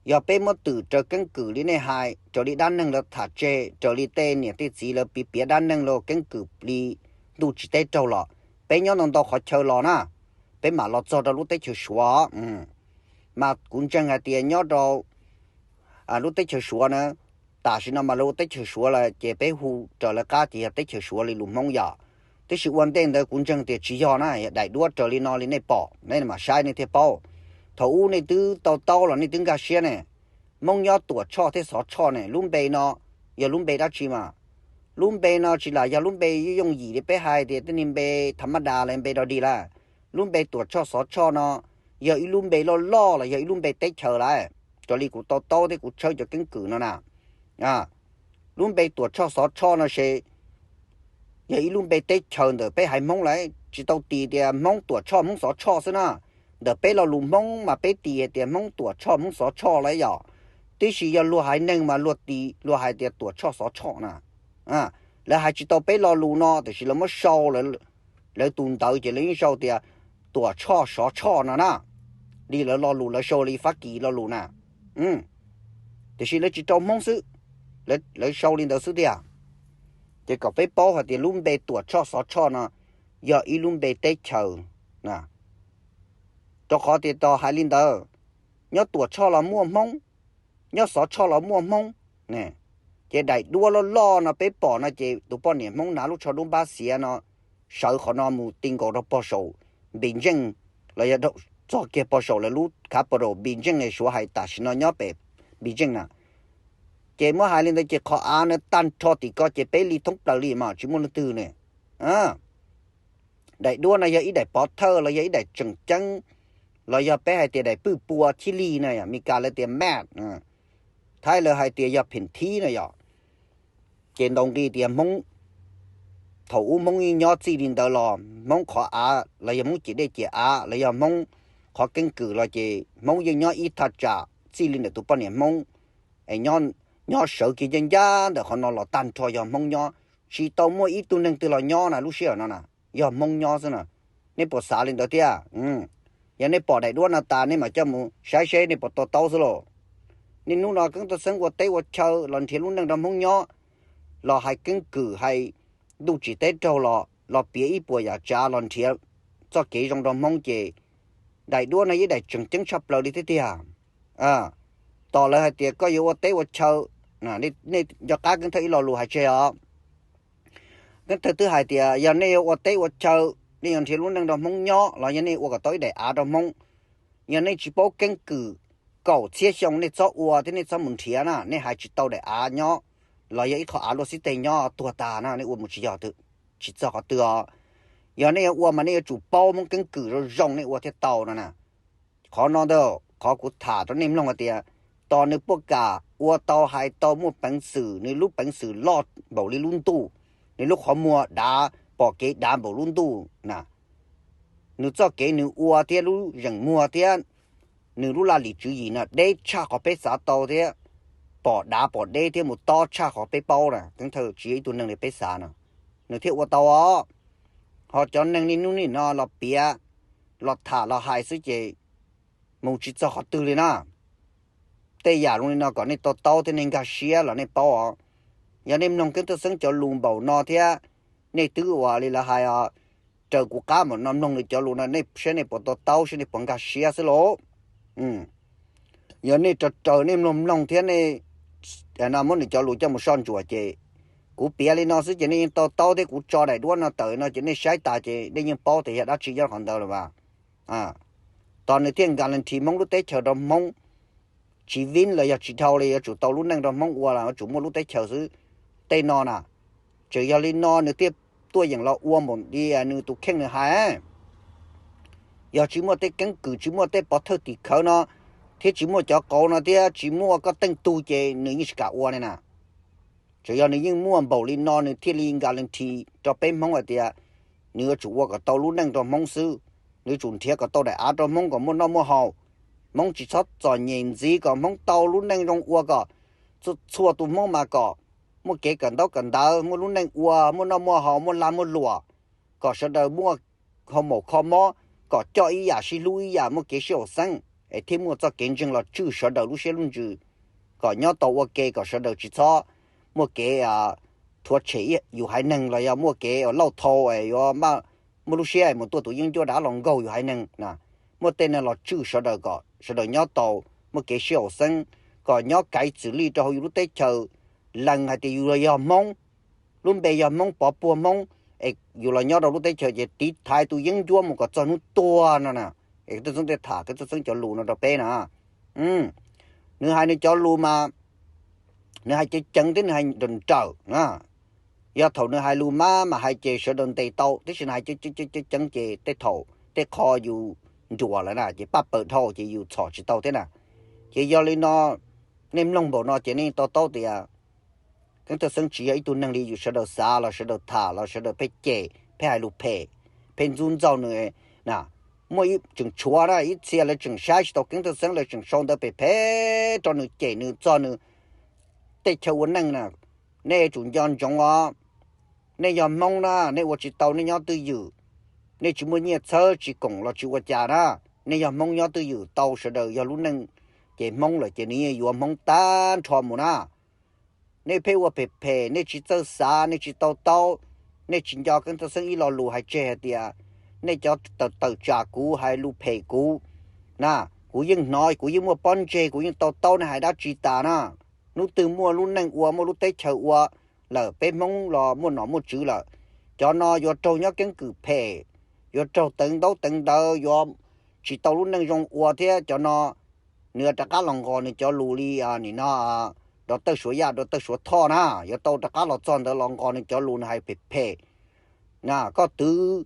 Yog peb muab twm raws keeb kwm li nej hais, raws li dab neeg lawv tham tseg, raws li tej niam tej txiv lawv piav piav dab neeg los keeb kwm li ntuj tsis teb raug los, peb nyob ntau ntau qhov chaw los na, peb mam los txog rau lub teb chaws Suav. Mas kuv ntseeg hais tias nyob rau lub teb chaws Suav na, tam sim no mas lawv ua teb chaws Suav lawm ces peb hu raws lawv qab ces yog teb chaws Suav li lus Hmoob yom. Tab sis ua ntej ntawd kuv ntseeg tias tsis yog na, yog daim duab raws li no li nej pom nej mam saib nej thiaj paub. Thaum ub nej twb tau taub los nej twb nkag siab ne. Hmoob nyob Tuam Tshoj thiab Xov Tshoj ne, lub npe no yog lub npe dab tsi mas? Lub npe no tsis lam yog lub npe yooj yooj yim li peb hais tias tej niag npe tha mab das los npe dog dig lawm. Lub npe Tuam Tshoj Xov Tshoj no yog ib lub npe loj loj los yog ib lub npe teb chaws lawm, raws li kuv tau taub thiab kuv tshawb cov keeb kwm no na. Lub npe Tuam Tshoj Xov Tshoj no ces yog ib lub npe teb chaws ntawm peb haiv Hmoob lawm, tsis tau tis tias Hmoob Tuam Tshoj Hmoob Xov Tshoj xwb na. Ntawm peb lo lus Hmoob mas peb tis hais tias Hmoob Tuam Tshoj Hmoob Xov Tshoj lawm yom. Tiam sis yog luag haiv neeg mas luag tis luag hais tias Tuam Tshoj Xov Tshoj na. Lawv hais tsis tau peb lo lus no tiam sis lawv muab sau lawv tus ntawv ces lawv yeej sau tias Tuam Tshoj Xov Tshoj no na. Li lawv lo lus lawv sau li Fab Kis lo lus na. Tiam sis lawv tsis rau Hmoob xwb, lawv sau li ntawd xwb tiag. Ces kom peb paub hais tias lub npe Tuam Tshoj Xov Tshoj no yog ib lub npe teb chaws. Rau qhov tias tos hais li ntawd, nyob Tuam Tshoj los muaj Hmoob, nyob Xov Tshoj los muaj Hmoob. Ces daim duab loj loj no peb pom no ces tus poj niam Hmoob hnav lub tsho dub npab xiav no sawv qhov no mus ti nkaus rau pog saum Npis Ntseej, los yog txog kiag pog saum lawv lub capital Npis Ntseej, Suav hais tam sim no nyob pem Npis Ntseej na. Ces muab hais li ntawd ces qhov av no tag nrho tim ko ces peb li thoob plaws li mas tsis muaj leej twg ne. Daim duab no yog ib daim pov thawj los yog ib daim tseem ceeb, los yog peb hais tias daim pwj pua thib lig na, Mes Kas lawv tias map, Thaib lawv hais tias yog pheem thib na yom. Ces ntaus nqi tias Hmoob, thaum ub Hmoob yeej nyob txij li ntawd los Hmoob qhov av los yog Hmoob ciam dej ciam av los yog Hmoob qhov keeb kwm los ces Hmoob yeej nyob ib thaj tsam txij li ntawm tus poj niam Hmoob es nyob sawv kiag ncaj ncaj ntawm qhov no los tag nrho yog Hmoob nyob, tsis tau muaj ib tug neeg twg los nyob na lub sij hawm no na, yog Hmoob nyob xwb na. Nej puas xav li ntawd thiab? Yog nej pom daim duab no tas nej mam coj mus saib seb nej puas to taub xwb lauj. Niaj hnub no Keeb Thawj Xeeb ua teb ua chaw los nrhiav lub neej rau Hmoob nyob, los hais keeb kwm hais ntuj tsis teb raug los los piav ib puas yam tsav los nrhiav txoj kev zoo rau Hmoob ces daim duab no yog ib daim tseem ceeb tshaj plaws li thiab tiag. Tos lawv hais tias koj yuav ua teb ua chaw, nej nco qab Keeb Thawj ib lo lus hais tseg os. Keeb Thawj twb hais tias yog nej yuav ua teb ua chaw, nej yuav nrhiav lub neej rau Hmoob nyob los yog nej ua kom tau ib daim av rau Hmoob, yog nej tsis paub keeb kwm, kaum txhiab xyoo nej txhob ua thiab nej txhob mus nrhiav na, nej hais tsis tau daim av nyob los yog ib qho av luaj xib teg nyob tuag tag na, nej ua mus tsis yog, tsis txog qhov twg os. Yog nej yuav ua mas nej yuav tsum paub Hmoob keeb kwm zoo zoo nej ua thiaj tau no na. Qhov no ntag qhov kuv tham rau nej mloog hais tias tos nws puaj kam ua tau hais tau muaj peev xwm, nws lub peev xwm loj npaum li lub ntuj, nws lub qhov muag dav pom kev dav npaum lub ntuj na. Nws txoj kev nws ua thiab lub zeem muag thiab nws lub laj lim tswv yim no deb tshaj qhov peb xav tau thiab pom dav pom deb thiab mus tob tshaj qhov peb paub na. Keeb Thawj tsis yog ib tug neeg li peb xav no, nws thiaj ua tau os. Ho cov neeg niaj hnub niam no los piav, los tham los hais xwb ces mus tsis txog qhov twg li na. Tej yam zoo li no kom nej to taub thiab nej nkag siab los nej paub os. Yog nej mloog Keeb Thawj Xeeb cov lus npaum no thiab nej twb ua li lawv hais os, raws kuv qab npaum no mloog nws cov lus no nej saib nej puas to taub saib nej puas nkag siab xwb lauj. Yog nej raws raws nej mloog mloog thiab nej no muab nws cov lus coj mus soj ntsuam ces kuv piav li no xwb ces nej yeej to taub thiab kuv tso daim duab no tawm no ces nej saib tas ces nej yeej paub tias yog dab tsi nyob qhov ntawd lawm as. Tos nws thiaj guarantee Hmoob lub teb chaws rau Hmoob, tsis vib los yog tsis dhau li yuav tsum tau lub neej rau Hmoob ua los yuav tsum muaj lub teb chaws xwb. Tej no na, tseem yog li no nws thiaj tuaj yeem los ua npaum li nws tus kheej nws hais. Yog tsis muaj tej keeb kwm tsis muaj tej pov thawj tim khawv no thiab tsis muaj cov qauv no thiab tsis muaj koj teej tug ces nws yeej tsis kam ua li na. Tsuas yog nws yeej muaj npaum li no nws thiaj li guarantee rau peb Hmoob hais tias nws yuav tsum ua kom tau lub neej rau Hmoob xwb. Nws yuav tsum nrhiav kom tau daim av rau Hmoob kom muaj noj muaj haus. Hmoob tsis txhob txom nyem ntxiv, kom Hmoob tau lub neej zoo ua kom txhua tus Hmoob mas kom muaj kev kawm ntaub kawm ntawv, muaj lub neej ua, muaj noj muaj haus, muaj lag muaj luam, kom sawv daws muaj hau maum kho mob, kom coj ib yam sib hlub ib yam, muaj kev sib haum xeeb es thiaj muaj txoj kev ntseeg los tswj sawv daws lub siab lub ntsws, kom nyob tau ua ke kom sawv daws tsis txhob muaj kev thuav tshem yus haiv neeg los yog muaj kev lauj thau es yuav muaj lub siab mus tuaj tus yeeb ncuab dav los nkaug yus haiv neeg na. Muaj tej neeg los tswj sawv daws kom sawv daws nyob tau muaj kev sib haum xeeb, kom nyob kaiv txwm lij rau hauv yus lub teb chaws, lees hais tias yus los yog Hmoob, lub npe yog Hmoob, pov puag Hmoob, es yus los nyob rau lub teb chaws ces tiv thaiv tus yeeb ncuab mus kom txog hnub tuag no na. Es Kev Thaj Xeeb tej tham, Kev Thaj Xeeb cov lus no rau peb na. Nws hais nws cov lus mas nws hais ceev ceev thiab nws hais nrawm nrawm na. Yog thaum nws hais lus mas mas hais ces sawv daws ntes tau, tab sis nws hais ceev ceev ces tej thaum tej qho yus nruam lawm na ces paj paws dhau ces yus txhom tsis tau thiab na. Ces yog li no, nej mloog npaum no ces nej to taub tias Kev Thaj Xeeb tsis yog ib tug neeg li yus sawv daws xav los sawv daws tham los sawv daws pheej cem, pheej hais lus phem, pheej ntxub ntxaug nws na. Muaj ib tseem tshuav na, ib txhia lawv tseem saib tsis tau Kev Thaj Xeeb, lawv tseem sau ntawv phem phem rau nws, cem nws txog nws tej chaw ua neej na. Nej yuav tsum nco ntsoov os, nej yog Hmoob na, nej ua tsis tau nej nyob twj ywm, nej tsis muaj nyiaj txhawb tsis koom los tsis ua cas na. Nej yog Hmoob nyob twj ywm tau sawv daws yog lub neej, ces Hmoob lawm ces nws yeej yuav Hmoob tag nrho mus na. Nej pheej ua phem phem, nej tsis txawj xav, nej tsis to taub, nej tsis nco Kev Thaj Xeeb ib lo lus hais tseg hais tias nej cov tawm tawm tsam kuv, hais lus phem kuv na, kuv yeej hnov, kuv yeej muaj pob ntseg, kuv yeej to taub nej hais dab tsi tas na. Hnub twg muaj lub neej ua, muaj lub teb chaws ua lawm, peb Hmoob los muaj nom muaj tswv lawm, cov no yuav raug nyob keeb kwm phem, yuav raug teev ntaub teev ntawv, yuav tsis tau lub neej zoo ua thiab. Cov no nws yuav rov qab los nqos nws cov lus li nim no Dov Tawj Suav Yaj, Dov Tawj Suav Thoj na, yuav tau rov qab los txog ntawd los nqos nws cov lus nws hais phem phem na. Koj twv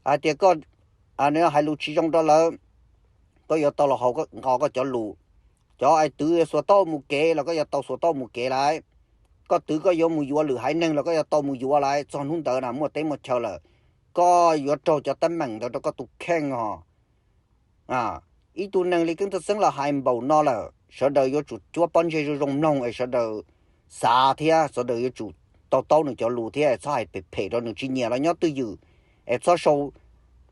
hais tias koj hais lus tsis zoo rau lawv, koj yuav tau los haus nqos koj cov lus. Cov hais twv xuas tau mus kev los koj yuav tau xuas tau mus kev lawm. Koj twv koj yuav mus yuav lwm haiv neeg los koj yuav tau mus yuav lawm. Txog hnub ntawd na muaj teb muaj chaw lawm, koj yuav raug cov teeb meem ntawd rau koj tus kheej os. Ib tug neeg li Kev Thaj Xeeb los hais npaum no lawm, sawv daws yuav tsum cuab pob ntseg zoo zoo mloog es sawv daws xav thiab sawv daws yuav tsum to taub nws cov lus thiab txhob hais phem phem rau nws, tsis nyiam los nyob twj ywm, es txhob sau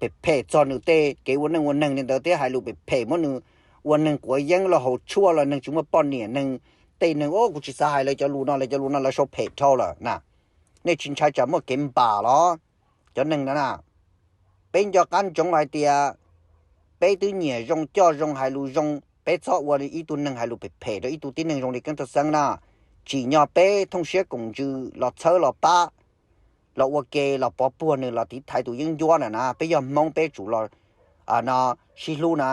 phem phem txog nws tej kev ua neej ua neeg li ntawd thiab hais lus phem phem muab nws ua neeg quav yeeb los haus tshuaj los neeg tsis muaj poj niam, neeg tej neeg, o, kuv tsis xav hais lawv cov lus no, lawv cov lus no lawv sau phem dhau lawm na. Nej tsis ntshai tsam muaj kev npam los? Cov neeg no na, peb nco qab ntsoov hais tias peb twb nyiam zoo coj zoo hais lus zoo, peb txhob ua ib tug neeg hais lus phem phem rau ib tug tib neeg zoo li Kev Thaj Xeeb na. Tsim nyog peb thooj siab koom ntsws los txhawb los pab, los ua ke los pov puag nws los tiv thaiv tus yeeb ncuab na na. Peb yog Hmoob peb tsum los no sib hlub na.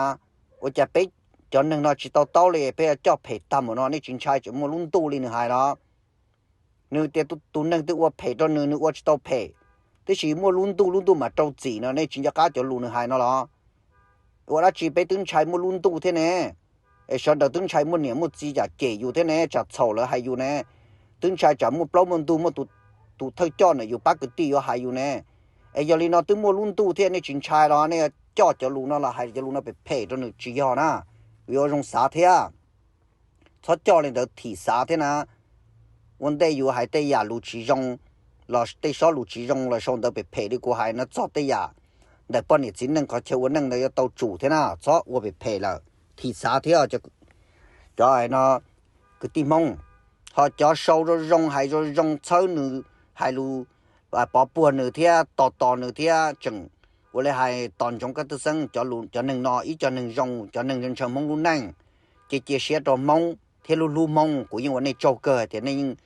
Ua cas peb cov neeg no tsis to taub li, peb coj phem tag npaum no, nej tsis ntshai tsam muaj lub ntuj li nws hais los? Nws tias tus neeg twg ua phem rau nws, nws ua tsis tau phem, tiam sis muaj lub ntuj, lub ntuj mam rau txim no, nej tsis nco qab cov lus nws hais no los? Ua dab tsi peb twb ntshai muaj lub ntuj thiab ne, es sawv daws twb ntshai muaj niam muaj txiv yam cem yus thiab ne, tsam txhaum lawv hais yus ne, twb ntshai tsam muaj plaub muaj ntug, muaj tus thawj coj ntawm yus pab kwv tij yuav hais yus ne. Es yog li no twb muaj lub ntuj thiab nej tsis ntshai los nej coj cov lus no los hais cov lus no phem phem rau nws tsis yog na. Yuav zoo xav thiab, txhob coj li ntawd thim xav thiab na. Ua ntej yus hais tej yam lus tsis zoo los tej sob lus tsis zoo los sau ntawv phem phem li kuv hais no txog tej yam ntawm poj niam txiv neej qhov chaw ua neej ntawd yuav tau tsum thiab na, txhob ua phem phem lawm, thim xav thiab. Cov no kwv tij Hmoob, ho cov sau zoo zoo hais zoo zoo txhawb nws, hais lus pov puag nws thiab tos tos nws thiab tseem ua li hais tos ntsoov Kev Thaj Xeeb cov lus, cov neeg no ib co neeg zoo, cov neeg ntshaw Hmoob lub neej, cia cia siab rau Hmoob thiab hlub hlub Hmoob. Kuv yeej ua nej tsaug kawg tias nej yeej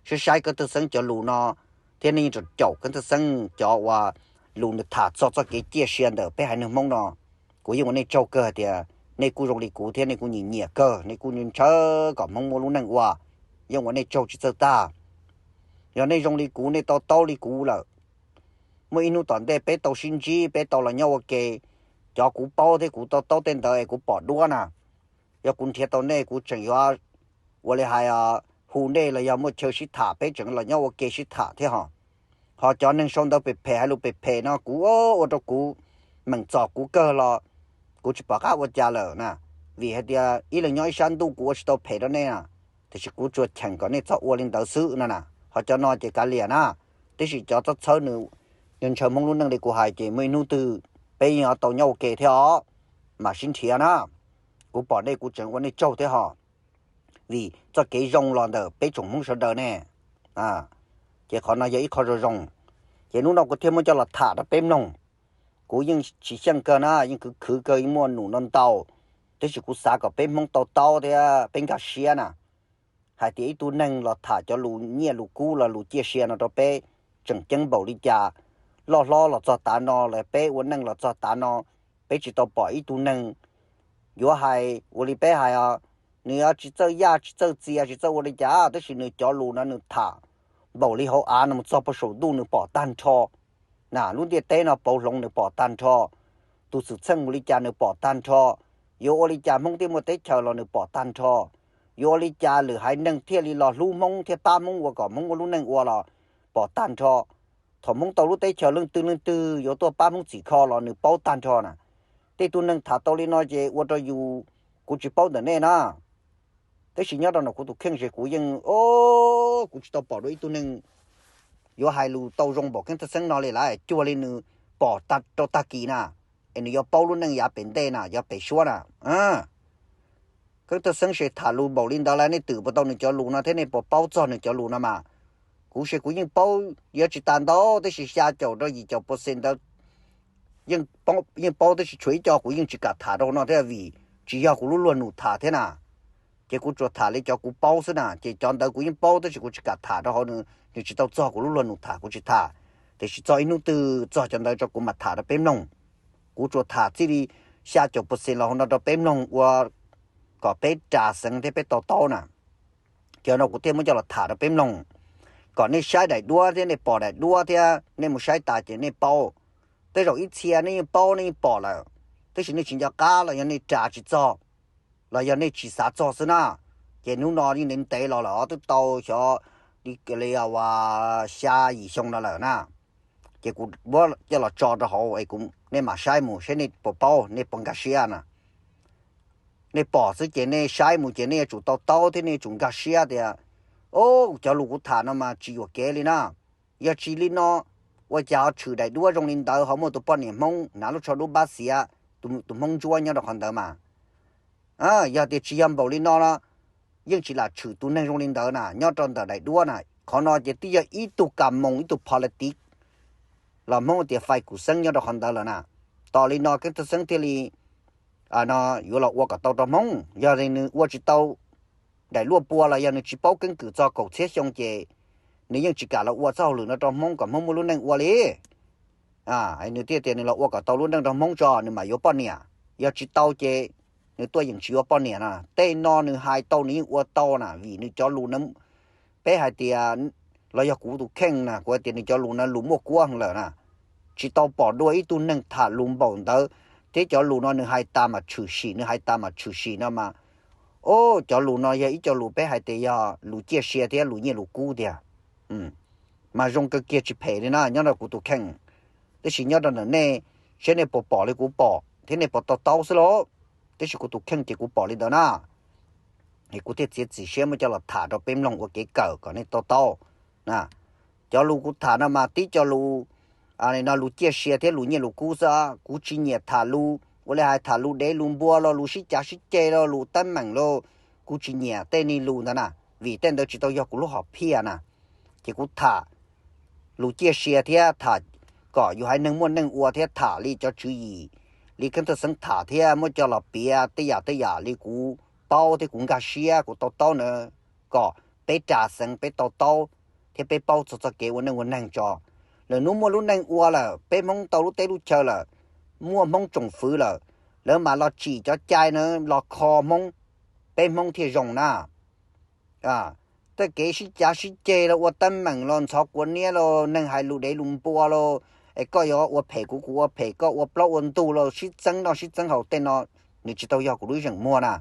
saib saib Kev Thaj Xeeb cov lus no thiab nej yeej caum Kev Thaj Xeeb cov uas lus nws tham txog txoj kev ciaj sia ntawm peb haiv neeg Hmoob no. Kuv yeej ua nej tsaug kawg tias nej kuj zoo li kuv thiab nej kuj nyiam nyiam kawg, nej kuj ntshaw kom Hmoob muaj lub neej ua. Yeej ua nej tsaug tsis txawj tag. Yog nej zoo li kuv, nej to taub li kuv lawm, muaj ib hnub tom ntej peb tau sib ntsib, peb tau los nyob ua ke. Cov kuv paub thiab kuv to taub tej ntawd es kuv pom duab na, Yog kuv nrhiav tau nej kuv tseem yuav ua li hais hu nej los yog muaj chaw sib tham peb tseem los nyob ua ke sib tham thiab ho. Ho cov neeg sau ntawv phem phem hais lus phem phem no kuv ua rau kuv meem txom kuv kawg los kuv tsis pom qab ua cas lawm na. Vim hais tias ib leeg nyob ib sab ntuj kuv ua tsis tau phem rau nej na, tiam sis kuv tsuas cheem kom nej txhob ua li ntawd xwb no na. Ho cov no ces kav liam na, tab sis cov txhob txhawb nws, nws ntshaw Hmoob lub neej li kuv hais ces muaj ib hnub twg peb yeej yuav tau nyob ua ke thiab os, mam sib nrhiav na. Kuv pom nej kuv tseem ua nej tsaug thiab ho, vim txoj kev zoo los ntawm peb tsoom Hmoob sawv daws ne. Ces qhov no yog ib qho zoo zoo, ces hnub no kuv thiaj muab coj los tham rau peb mloog. Kuv yeej tsis xyeej kawg na, yeej khwv khwv kawg, yeej muaj num no ntau, tab sis kuv xav kom peb Hmoob to taub thiab peb nkag siab na. Hais tias ib tug neeg los tham cov lus nyiaj lus kub los lus ciaj sia no rau peb tseem ceeb npaum li cas. Loj hlob los txog tav no los peb ua neej los txog tav no, peb tsis tau pom ib tug neeg yuav hais ua li peb hais os, nws yuav tsis txawj yaj tsis txawj txias tsis txawj ua li cas, tab sis nws cov lus no nws tham npaum li hauv av no mus txog puag saum ntuj nws pom tag nrho. Na lub ntiaj teb no pauv hloov nws pom tag nrho. Tus xwm txheej mus li cas nws pom tag nrho. Yuav ua li cas Hmoob thiaj muaj teb chaws los nws pom tag nrho. Yuav ua li cas lwm haiv neeg thiaj li los hlub Hmoob thiab pab Hmoob ua kom Hmoob muaj lub neej ua los pom tag nrho. Thaum Hmoob tau lub teb chaws leej twg leej twg yuav tuaj pab Hmoob txhim kho los nws paub tag nrho na. Tej tug neeg tham tau li no ces ua rau yus, kuv tsis paub ntawm nej na. Tab sis nyob rau ntawm kuv tus kheej ces kuv yeej, o, kuv tsis tau pom dua ib tug neeg yuav hais lus tau zoo npaum Keeb Thawj Xeeb no li lawm, cuag li nws pom rau tag kis na, es nws yuav paub lub neej yav pem ntej na, yav pem suab na. Keeb Thawj Xeeb ces tham lus npaum li ntawd lawm, nej twm puas tau nws cov lus no thiab nej puas paub txog nws cov lus no mas? Kuv ces kuv yeej paub yuav tsis tas ntau, tab sis xya caum rau yim caum percent ntawd yeej paub, tab sis tshuav ib co kuv yeej tsis kam tham rau hauv no thiab vim tsis yog kuv lub luag num tham thiab na. Ces kuv tsuas tham li cov kuv paub xwb na, ces cov ntawd kuv yeej paub tab sis kuv tsis kam tham rau hauv, nws tsis tau txog kuv lub luag num tham kuv tsis tham. Tiam sis txog ib hnub twg txog cov ntawd rau kuv mam tham rau peb mloog. Kuv tsuas tham txij li xya caum percent los hauv no rau peb mloog ua kom peb ras xeev thiab peb to taub na. Ces no kuv thiaj muab coj los tham rau peb mloog, kom nej saib daim duab thiab nej pom daim duab thiab nej mus saib tas ces nej paub. Tej zaum ib txhia nej yeej paub nej yeej pom lawm, tab sis nej tsis nco qab los yog nej ras tsis txog, los yog nej tsis xav txog xwb na. Ces hnub no yeej ntev ntev los lawm, twb tau xyov li uas xya yim xyoo no lawm na. Ces kuv muab coj los tso rau hauv es nej mam saib mus saib nej puas paub nej puas nkag siab na. Nej pom xwb ces nej saib mus ces nej yuav tsum to taub thiab nej yuav tsum nkag siab tias, o, cov lus kuv tham no mas tsis yuam kev li na. Yog tsis li no, ua cas ho tshwm daim duab zoo li ntawd ho muaj tus poj niam Hmoob hnav lub tsho dub pab xiav, tus Hmoob ntsuab nyob rau qhov ntawd mas. Yog tias tsis yog npaum li no los yeej tsis lam tshwm tus neeg zoo li ntawd na nyob rau ntawm daim duab na. Qhov no ces twb yog ib tug kas moos ib tug politics los Hmoob tias fais kum xeeb nyob rau qhov ntawd lawm na. Tos li no Keeb Thawj Xeeb thiaj li no yuav los ua kom tau rau Hmoob. Yog li nws ua tsis tau daim luaj pua los yog nws tsis paub keeb kwm txog kaum txhiab xyoo ces nws yeej tsis kam los ua txoj hauj lwm no rau Hmoob kom Hmoob muaj lub neej ua li. Nws thiaj tias nws los ua kom tau lub neej rau Hmoob tso nws mam yuav poj niam. Yog tsis tau ces nws tuaj yeem tsis yuav poj niam na. Tej no nws hais tau nws yeej ua tau na vim nws cov lus na, peb hais tias, los yog kuv tus kheej na kuv hais tias nws cov lus no lus muaj kuab heev lawm na. Tsis tau pom dua ib tug neeg tham lus npaum ntawd, thiab cov lus no nws hais tas mam tshwm sim, nws hais tas mam tshwm sim no mas, o, cov lus no yog ib co lus peb hais tias yog lus ciaj sia thiab lus nyiaj lus kub tiag. Mas zoo kawg kiag tsis phem li na nyob rau kuv tus kheej. Tab sis nyob rau ntawm nej, saib nej puas pom li kuv pom thiab nej puas to taub xwb lauj. Tab sis kuv tus kheej ces kuv pom li ntawd na. Es kuv thiaj txiav txim siab muab coj los tham rau peb mloog ua kev kawm kom nej to taub. Cov lus kuv tham no mas tib co lus, no lus ciaj sia thiab lus nyiaj lus kub xwb. Kuv tsis nyiam tham lus ua li hais tham lus dev lus npua los lus sib cav sib ceg los lus teeb meem los, kuv tsis nyiam tej niag lus ntawd na, vim tej ntawd tsis tau yog kuv lub hom phiaj na. Ces kuv tham lus ciaj sia thiab tham kom yus haiv neeg muaj neej ua thiab tham li cov tswv yim li Keeb Thawj Xeeb tham thiab muab coj los piav tej yam tej yam li kuv paub thiab kuv nkag siab kuv to taub na, kom peb ras xeev peb to taub thiab peb paub txog txoj kev ua neej ua neeg tso. Lwm hnub muaj lub neej ua lawm, peb Hmoob tau lub teb lub chaw lawm, muaj Hmoob tsoom fwv lawm, lawv mam los tsim cov cai na los kho Hmoob, peb Hmoob thiaj zoo na. Tej kev sib cav sib ceg los ua teeb meem los ntxhov kua niab los neeg hais lus dev lus npua los, es koj yuav ua phem kuv kuv ua phem, koj ua plaub ua ntug los sib txeeb noj sib txeeb haus tej no, nws tsis tau yog kuv lub zeem muag na.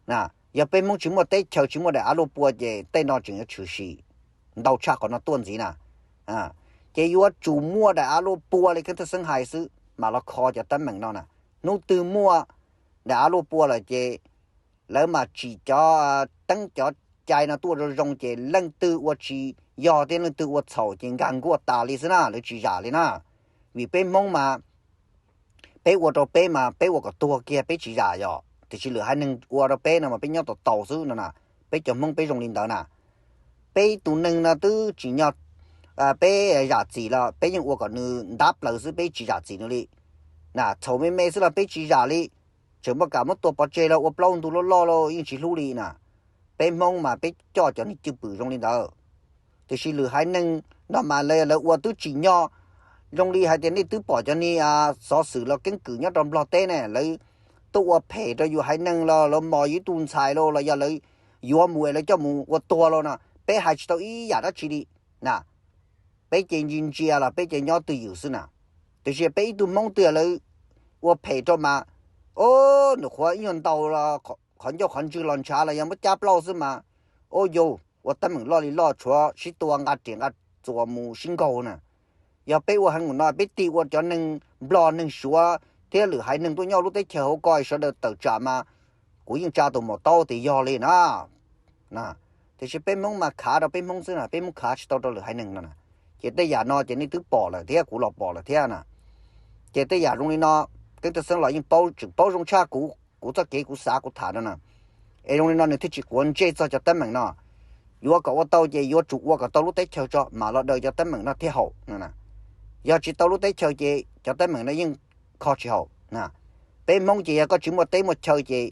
Yog peb Hmoob tsis muaj teb chaws, tsis muaj daim av luaj pua ces tej no tseem yuav tshwm sim ntau tshaj qhov no tuaj ntxiv na. Ces yuav tsum muaj daim av luaj pua li Keeb Thawj Xeeb hais xwb mam los kho cov teeb meem no na. Hnub twg muaj daim av luaj pua lawm ces lawv mam tsim cov teeb cov cai no tuaj zoo zoo ces leej twg ua tsis yog thiab leej twg ua txhaum ces nkag nkuaj tas li xwb na, lawv tsis zam li na. Vim peb Hmoob mas peb ua rau peb mas peb ua kom tuag kiag peb tsis zam yom, tiam sis lwm haiv neeg ua rau peb no mas peb nyob tau tau xwb no na. Peb cov Hmoob peb zoo li ntawd na. Peb tus neeg no twb tsim nyog peb zam txim los peb yeej ua kom nws ntab plaws xwb, peb tsis zam txim nws li na. Txhaum me me xwb los peb tsis zam li, tseem muaj kam muab tua pov tseg los ua plaub ntug loj loj los yeej tsis hlub li na. Peb Hmoob mas peb coj cov niag cwj pwm zoo li ntawd. Tiam sis lwm haiv neeg no mas lawv ua twb tsim nyog, zoo li hais tias nej twb pom cov niag xov xwm los keeb kwm nyob rau Nplog teb ne, lawv tuaj ua phem rau yus haiv neeg los lawv mos yus ib tug ntxhais los los yog lawv yuav mus es lawv coj mus ua tuag los no, peb hais tsis tau ib yam dab tsi li na. Peb ces ntsia ntsia los peb ces nyob twj ywm xwb na. Tiam sis peb ib tug Hmoob twg lawv ua phem rau mas, o, nws qhuav ib nyuag ntaus los qhov ncauj qhov ntswg los ntshav los yog muab cab plaub xwb mas, o yus ua teeb meem loj li loj tshuav sib tua nqa riam nqa txuas mus sib nkaug na. Yog peb ua heev mus no peb tig ua cov neeg Nplog neeg Suav thiab lwm haiv neeg tuaj nyob lub teb chaws hauv ko sawv daws tawm tsam mas kuv yeej tsa tus maum taub tias yog li na. Tiam sis peb Hmoob mas khav rau peb Hmoob xwb na, peb Hmoob khav tsis tau rau lwm haiv neeg no na. Ces tej yam no ces nej twb pom lawm thiab kuv los pom lawm thiab na. Ces tej yam zoo li no, Keeb Thawj Xeeb los yeej paub, tseem paub zoo tshaj kuv, kuv txoj kev kuv xav kuv tham no na. Es zoo li no nws thiaj tsis quav ntsej txog cov teeb meem no. Yuav kom ua tau ces yuav tsum ua kom tau lub teb chaws tso mam los daws cov teeb meem no thiaj haum no na. Yog tsis tau lub teb chaws ces cov teeb meem no yeej kho tsis haum na. Peb Hmoob ces yog koj tsis muaj teb muaj chaw ces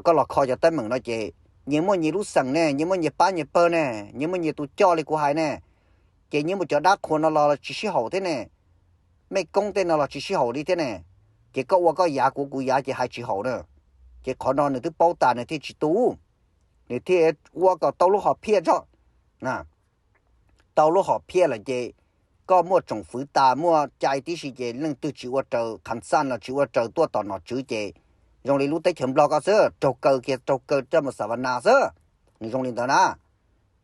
koj los kho cov teeb meem no ces nyias muaj nyias lub xeem ne, nyias muaj nyias pab nyias pawg ne, nyias muaj nyias tus coj li kuv hais ne, ces nyias muaj cov dab qhuas no los tsis sib haum thiab ne, mej koob tej no los tsis sib haum li thiab ne, ces koj ua koj yav kuv kuv yav ces hais tsis haum na. Ces qhov no nws twb paub tas nws thiaj tsis tu, nws thiaj ua kom tau lub hom phiaj tso. Tau lub hom phiaj lawm ces koj muaj tsoom fwv tas muaj cai tib si ces leej twg tsis ua raws qhas xaj los tsis ua raws tuaj tom nom tswv ces zoo li lub teb chaws Nplog ko xwb, raug kaw kiag raug kaw coj mus Xav Vas Nas xwb. Nws zoo li ntawd na.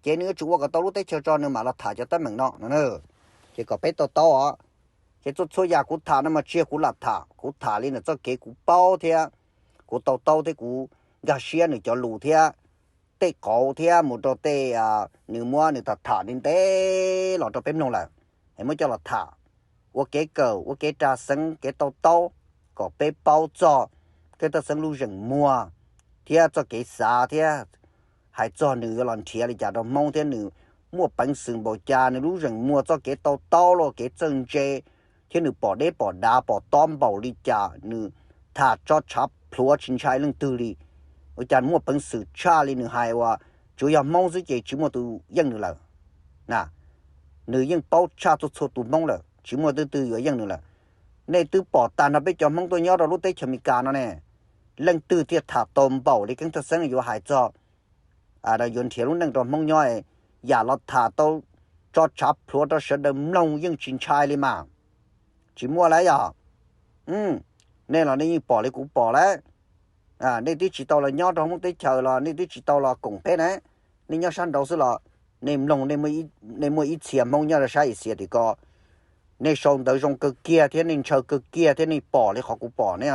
Ces nws yuav tsum ua kom tau lub teb chaws tso nws mam los tham cov teeb meem no no. Ces kom peb to taub os. Ces txhua txhua yam kuv tham no mas tsis yog kuv lam tham, kuv tham li ntawm txoj kev kuv paub thiab kuv to taub thiab kuv nkag siab nws cov lus thiab tej qauv thiab mus rau tej nws muab nws tham tham ntev ntev los rau peb mloog lawm, es muab coj los tham ua kev kawm ua kev ras xeev kev to taub kom peb paub txog Keeb Thawj Xeeb lub zeem muag thiab txoj kev xav thiab hais txog nws yuav los nrhiav li cas rau Hmoob thiab nws muaj peev xwm npaum cas, nws lub zeem muag txoj kev to taub los kev txawj ntse thiab nws pom deb pom dav pom tob npaum li cas, nws tham tso tshav plhuav tsis ntshai leej twg li. Ua cas muaj peev xwm tshaj li nws hais uas tsuas yog Hmoob xwb ces tsis muaj tus yeej nws lawm. Nws yeej paub tshaj txhua txhua tus Hmoob lawm, tsis muaj leej twg yuav yeej nws lawm. Nej twb pom tag nrho peb cov Hmoob tuaj nyob rau lub teb chaws Amelikas no ne, leej twg thiaj tham tau npaum li Keeb Thawj Xeeb yuav hais txog yuav nrhiav lub neej rau Hmoob nyob, yam los tham tau tso tshav plhuav rau sawv daws mloog yeej tsis ntshai li mas. Tsis muaj lawm yog. Nej los nej yeej pom li kuv pom lawm. Nej twb tsis tau los nyob rau Hmoob teb chaws los nej twb tsis tau los koom peb na. Nej nyob sab nraud xwb los nej mloog, nej muaj ib txhia Hmoob nyob rau sab Axias tim ko, nej sau ntawv zoo kawg kiag thiab nej ntshaw kawg kiag thiab nej pom li qhov kuv pom ne.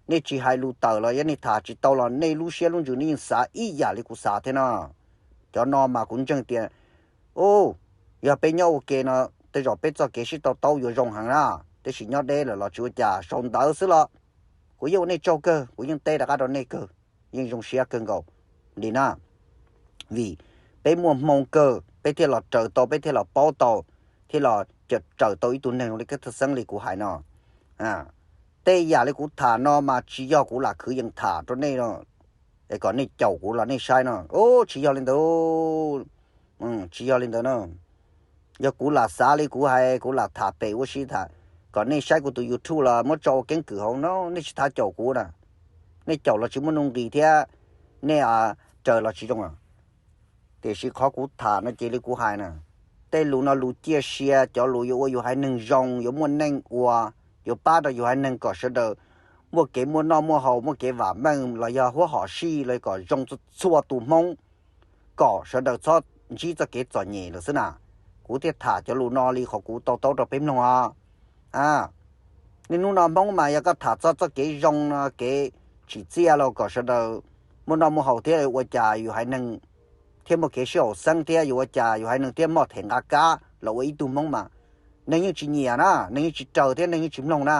Nej tsis hais lus tawm los yog nej tham tsis tau los nej lub siab lub ntsws nej yeej xav ib yam li kuv xav thiab no. Cov no mas kuv ntseeg tias, u, yog peb nyob ua ke no tej zaum peb txoj kev sib to taub yuav zoo heev na, tab sis nyob deb lawm los tsis ua cas, sau ntawv xwb los kuv yeej ua nej tsaug kawg, kuv yeej teb rov qab rau nej kawg, yeej zoo siab kawg nkaus li na. Vim peb muaj hmoo kawg peb thiaj los raws tau, peb thiaj los paub tau, thiaj los raws tau ib tug neeg zoo li Keeb Thawj Xeeb li kuv hais no. Tej yam li kuv tham no mas tsis yog kuv lam khwv yees tham rau nej no, es kom nej caum kuv los nej saib no, tsis yog li ntawd. Tsis yog li ntawd no. Yog kuv lam xav li kuv hais, kuv lam tham pem ua si tham kom nej saib kuv tus YouTube los muab tso ua keeb kwm hauv no, nej tsis tham caum kuv na. Nej caum los tsis muaj nuj nqis thiab nej raws los tsis zoo. Tiam sis qhov kuv tham no ces li kuv hais na, tej lus no lus ciaj sia, cov lus yuav ua yus haiv neeg zoo, yuav muaj neej ua, yuav pab rau yus haiv neeg kom sawv daws muaj kev muaj noj muaj haus, muaj kev vam meej los yog huab hom sij los kom zoo txhua tus Hmoob, kom sawv daws txhob ntsib txoj kev txom nyem lawm xwb na. Kuv thiaj tham cov lus no li qhov kuv to taub rau peb mloog os. Niaj hnub no Hmoob mas yog koj tham txog txoj kev zoo no, kev tsim txiaj los kom sawv daws muaj noj muaj haus thiab ua cas yus haiv neeg thiaj muaj kev sib haum xeeb thiab yuav ua cas yus haiv neeg thiaj muaj them nqa kab los ua ib tug Hmoob mas neeg yeej tsis nyiam na, neeg yeej tsis raws thiab neeg yeej tsis mloog na.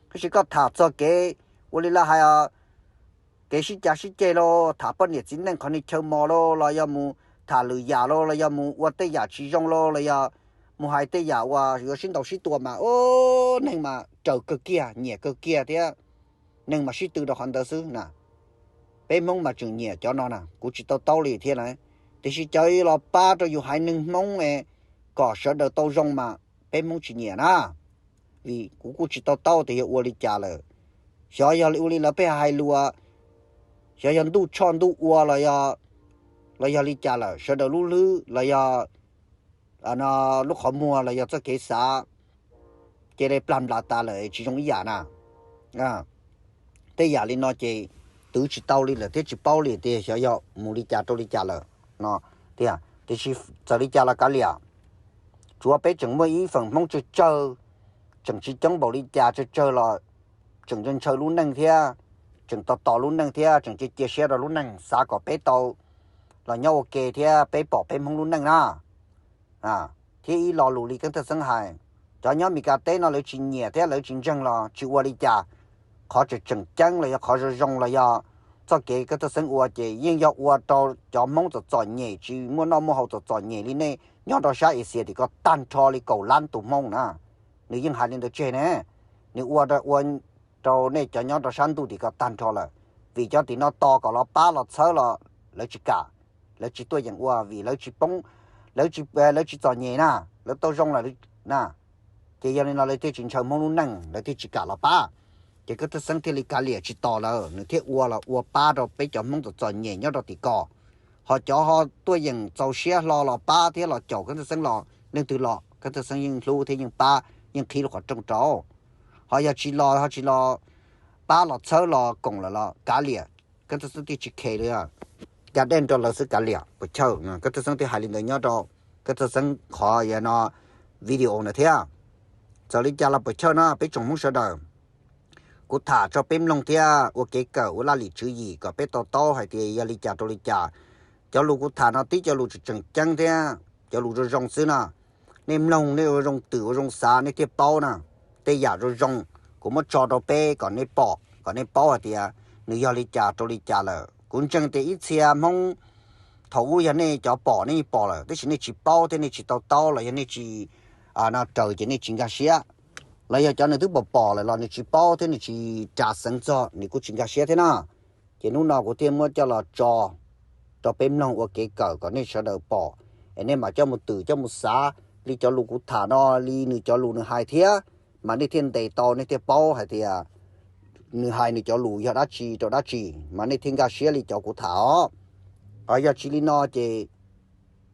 Tab sis koj tham txog kev ua li lawv hais, kev sib cav sib ceg los tham poj niam txiv neej qhov niag chaw mos los los yog mus tham lwm yam los los yog mus ua tej yam tsis zoo los los yog mus hais tej yam uas yuav sib ntaus sib tua mas, o, neeg mas raws kawg kiag, nyiam kawg kiag thiab neeg mas sib tw rau qhov ntawd xwb na. Peb Hmoob mas tseem nyiam cov no na, kuv tsis to taub li thiab na. Tiam sis cov los pab rau yus haiv neeg Hmoob es kom sawv daws tau zoo mas peb Hmoob tsis nyiam na. Vim kuv kuj tsis to taub tias yog ua li cas lawm. Xyov yog ua li lawv pheej hais lus, xyov yog ntuj tshoj ntuj ua los yog li cas lawm, sawv daws lub hlwb los yog lub qhov muag los yog txoj kev xav cia li plag nplas tas lawm tsis zoo ib yam na. Tej yam li no ces twv tsis tau li lawm thiab tsis paub li tias xyov yog mus li cas rau li cas lawm no tiag. Tiam sis txawm li cas los kav liam, tsuav peb tseem muaj ib feem Hmoob tsawg tsawg, tseem tsis coob npaum li cas tsawg tsawg los tseem ntshaw lub neej thiab, tseem tos tos lub neej thiab tseem cia cia siab rau lub neej xav kom peb tau los nyob ua ke thiab peb pom peb Hmoob lub neej na. Thiab ib lo lus li Keeb Thawj Xeeb hais, cov nyob Meskas teb no lawv tsis nyiam thiab lawv tsis ntseeg los tsis ua li cas. Qhov tseem tseem ceeb los yog qhov zoo zoo los yog txoj kev Keeb Thawj Xeeb ua ces yeej yog ua rau cov Hmoob txom txom nyem tsis muaj noj muaj haus txom txom nyem li nej nyob rau sab Asia tim ko tag nrho li kaum lab tus Hmoob na. Nws yeej hais li ntawd tseg ne, nws ua ua rau nej cov nyob rau sab ntuj tim ko tag nrho lawm. Vim cov tim no tos kom los pab los txhawb los lawv tsis kam, lawv tsis tuaj yeem ua vim lawv tsis poob, lawv tsis txom nyem na, lawv tau zoo lawm na. Ces yog li no lawv thiaj tsis ntshaw Hmoob lub neej, lawv thiaj tsis kam los pab. Ces Keeb Thawj Xeeb thiaj li kav liam tsis tos lawm, nws thiaj ua los ua pab rau peb cov Hmoob txom txom nyem nyob rau tim ko. Ho cov ho tuaj yeem txaus siab hlo los pab thiab los caum Keeb Thawj Xeeb los leej twg los Keeb Thawj Xeeb yeej hlub thiab yeej pab, yeej qhib lub qhov rooj rau. Ho yog tsis los ho tsis los pab los txhawb los koom lawm los kav liam, Keeb Thawj Xeeb thiaj tsis khe li. Ka dej nrog lawv xwb kav liam puas chawj. Keeb Thawj Xeeb thiaj hais li ntawd nyob rau Keeb Thawj Xeeb qhov no video na thiab. Txawm li cas los puas chawj no peb tsoom Hmoob sawv daws, kuv tham tso peb mloog thiab ua kev kawm ua laj lim tswv yim kom peb to taub hais tias yog li cas rau li cas. Cov lus kuv tham no tib cov lus tseem tseem ceeb thiab cov lus zoo zoo xwb no. Nej mloog nej ua zoo twm ua zoo xav nej thiaj paub na. Tej yam zoo zoo kuv muab tso rau peb kom nej pom kom nej paub hais tias nws yog li cas rau li cas lawm. Kuv ntseeg tias ib txhia Hmoob thaum ub yog nej cov pom nej yeej pom lawm, tab sis nej tsis paub thiab nej tsis to taub los yog nej tsis, no raws ces nej tsis nkag siab. Los yog cov nws twb pom pom lawm los nws tsis paub thiab nws tsis ras xeev txog nws kuj tsis nkag siab thiab na. Ces hnub no kuv thiaj muab coj los tso rau peb mloog ua kev kawm kom nej sawv daws pom, es nej mam coj mus twm coj mus xav li cov lus kuv tham no li nws cov lus nws hais thiab, mas nej thiaj ntes tau nej thiaj paub hais tias nws hais nws cov lus yog dab tsi rau dab tsi mas nej thiaj nkag siab li cov kuv tham os. Ho yog tsis li no ces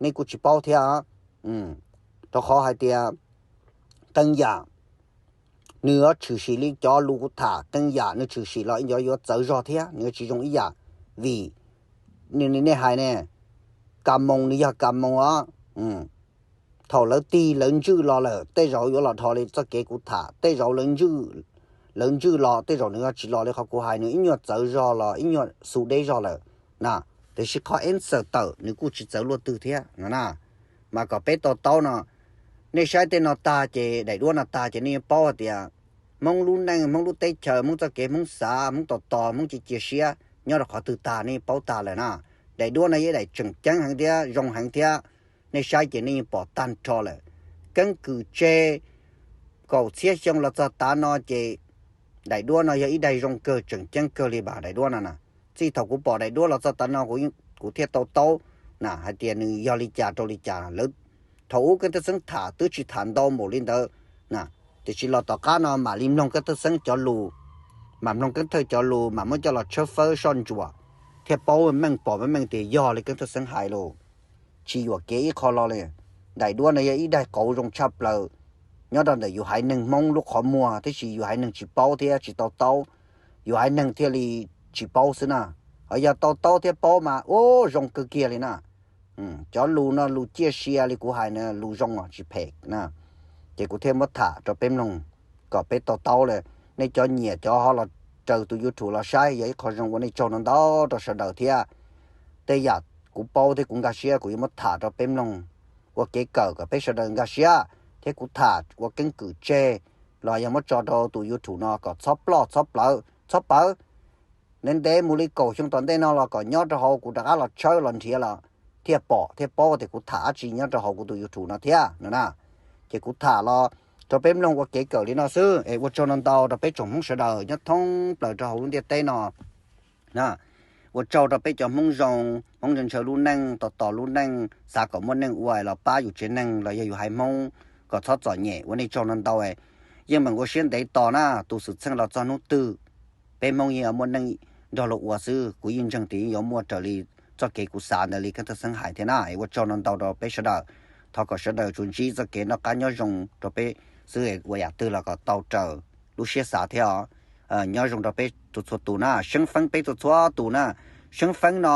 nej kuj tsis paub thiab. Rau qhov hais tias qee yam nws yuav tshwm sim li cov lus kuv tham, qee yam nws tshwm sim los ib ncov yuav txawv zog thiab nws yuav tsis zoo ib yam. Vim nws nej hais ne, kas moos nws yog kas moos os. Thaum lawv tig lawv ntswj los lawm tej zaum yuav los dhos li txoj kev kuv tham, tej zaum lawv ntswj los tej zaum nws yuav tsis los li qhov kuv hais, nws ib nyuag txawv zog los ib nyuag xu deb zog lawm na. Tiam sis qhov answer tawm nws kuj tsis txawv luaj twg thiab no na. Mas kom peb to taub no, nej saib tej no tag ces daim duab no tag ces nej yeej paub hais tias Hmoob lub neej, Hmoob lub teb chaws, Hmoob txoj kev, Hmoob xav, Hmoob tos tos, Hmoob cia cia siab nyob rau qhov twg tag nej yeej paub tag lawm na. Daim duab no yog daim tseem ceeb heev thiab zoo heev thiab, nej saib ces nej yeej pom tag nrho lawm. Keeb kwm tseg kaum txhiab xyoo los txog tav no ces daim duab no yog ib daim zoo kawg tseem ceeb kawg li mas daim duab no na. Txij thaum kuv pom daim duab los txog tav no kuv thiaj tau taub na hais tias nws yog li cas rau li cas. Lawv thaum ub Keeb Thawj Xeeb tham twb tsis tham ntau npaum li ntawd na, tiam sis los tom qab no mam li mloog Keeb Thawj Xeeb cov lus, mam mloog Keeb Thawj cov lus mam muab coj los tshawb fawb soj ntsuam thiaj paub meej pom meej meej tias yog li Keeb Thawj Xeeb hais los tsis yuam kev ib qho lo li. Daim duab no yog ib daim qauv zoo tshaj plaws nyob rau ntawm yus haiv neeg Hmoob lub qhov muag, tab sis yus haiv neeg tsis paub thiab tsis to taub. yus haiv neeg thiaj li tsis paub xwb na. Ho yog to taub thiab paub mas ua zoo kawg kiag li na. Cov lus no lus ciaj sia li kuv hais no lus zoo tsis phem na. Ces kuv thiaj muab tham rau peb mloog kom peb to taub li. Nej cov nyiam cov ho los raws tus YouTube los saib yog ib qho zoo ua nej tsaug no ntau rau sawv daws thiab. Tej yam kuv paub thiab kuv nkag siab kuv yuav muab tham rau peb mloog ua kev kawm kom peb sawv daws nkag siab, thiab kuv tham ua keeb kwm tseg los yog muab tso rau tus YouTube no kom txhob ploj txhob plawv txhob pawv. Ntev ntev mus li kaum xyoo tom ntej no los kom nyob rau hauv kuv rov qab los tshawb los nrhiav los thiaj pom thiaj paub tias kuv tham dab tsi nyob rau hauv kuv tus YouTube no thiab no na. Ces kuv tham los rau peb mloog ua kev kawm li no xwb es ua tsaug ntau ntau rau peb tsoom Hmoob sawv daws nyob thoob plaws rau hauv lub ntiaj teb no. Ua tsaug rau peb cov Hmoob zoo, Hmoob ntshaw ntshaw lub neej, tos tos lub neej, xav kom muaj neej ua los pab yus tsev neeg los yog yus haiv Hmoob kom txhob txom nyem, ua nej tsaug ntau ntau. Yeej meem ua siab ntev tos na, tus xwm txheej los txog hnub twg peb Hmoob yeej yuav muaj neej nrog luag ua xwb. Kuv yeej ntseeg tias yeej yuav muaj raws li txoj kev kuv xav ntawd li Keeb Thawj Xeeb hais thiab na. Ua tsaug ntau ntau rau peb sawv daws. Thov kom sawv daws tsuas ntsib txoj kev noj qab nyob zoo rau peb xwb, ua yam twg los kom tau raws lub siab xav thiab os. Nyob zoo rau peb txhua txhua tus na, seeb feeb peb txhua txhua tus na. Seeb feeb no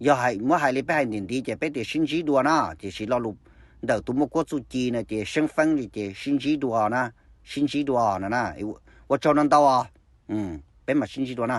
yog muab hais li peb hais ntim ntiv ces peb tias sib ntsib dua na, tiam sis lo lus ntawm tus muaj kuab txuj ci no ces seeb feeb li ces sib ntsib dua na, sib ntsib dua no na. Ua tsaug ntau ntau os. Peb mam sib ntsib dua na.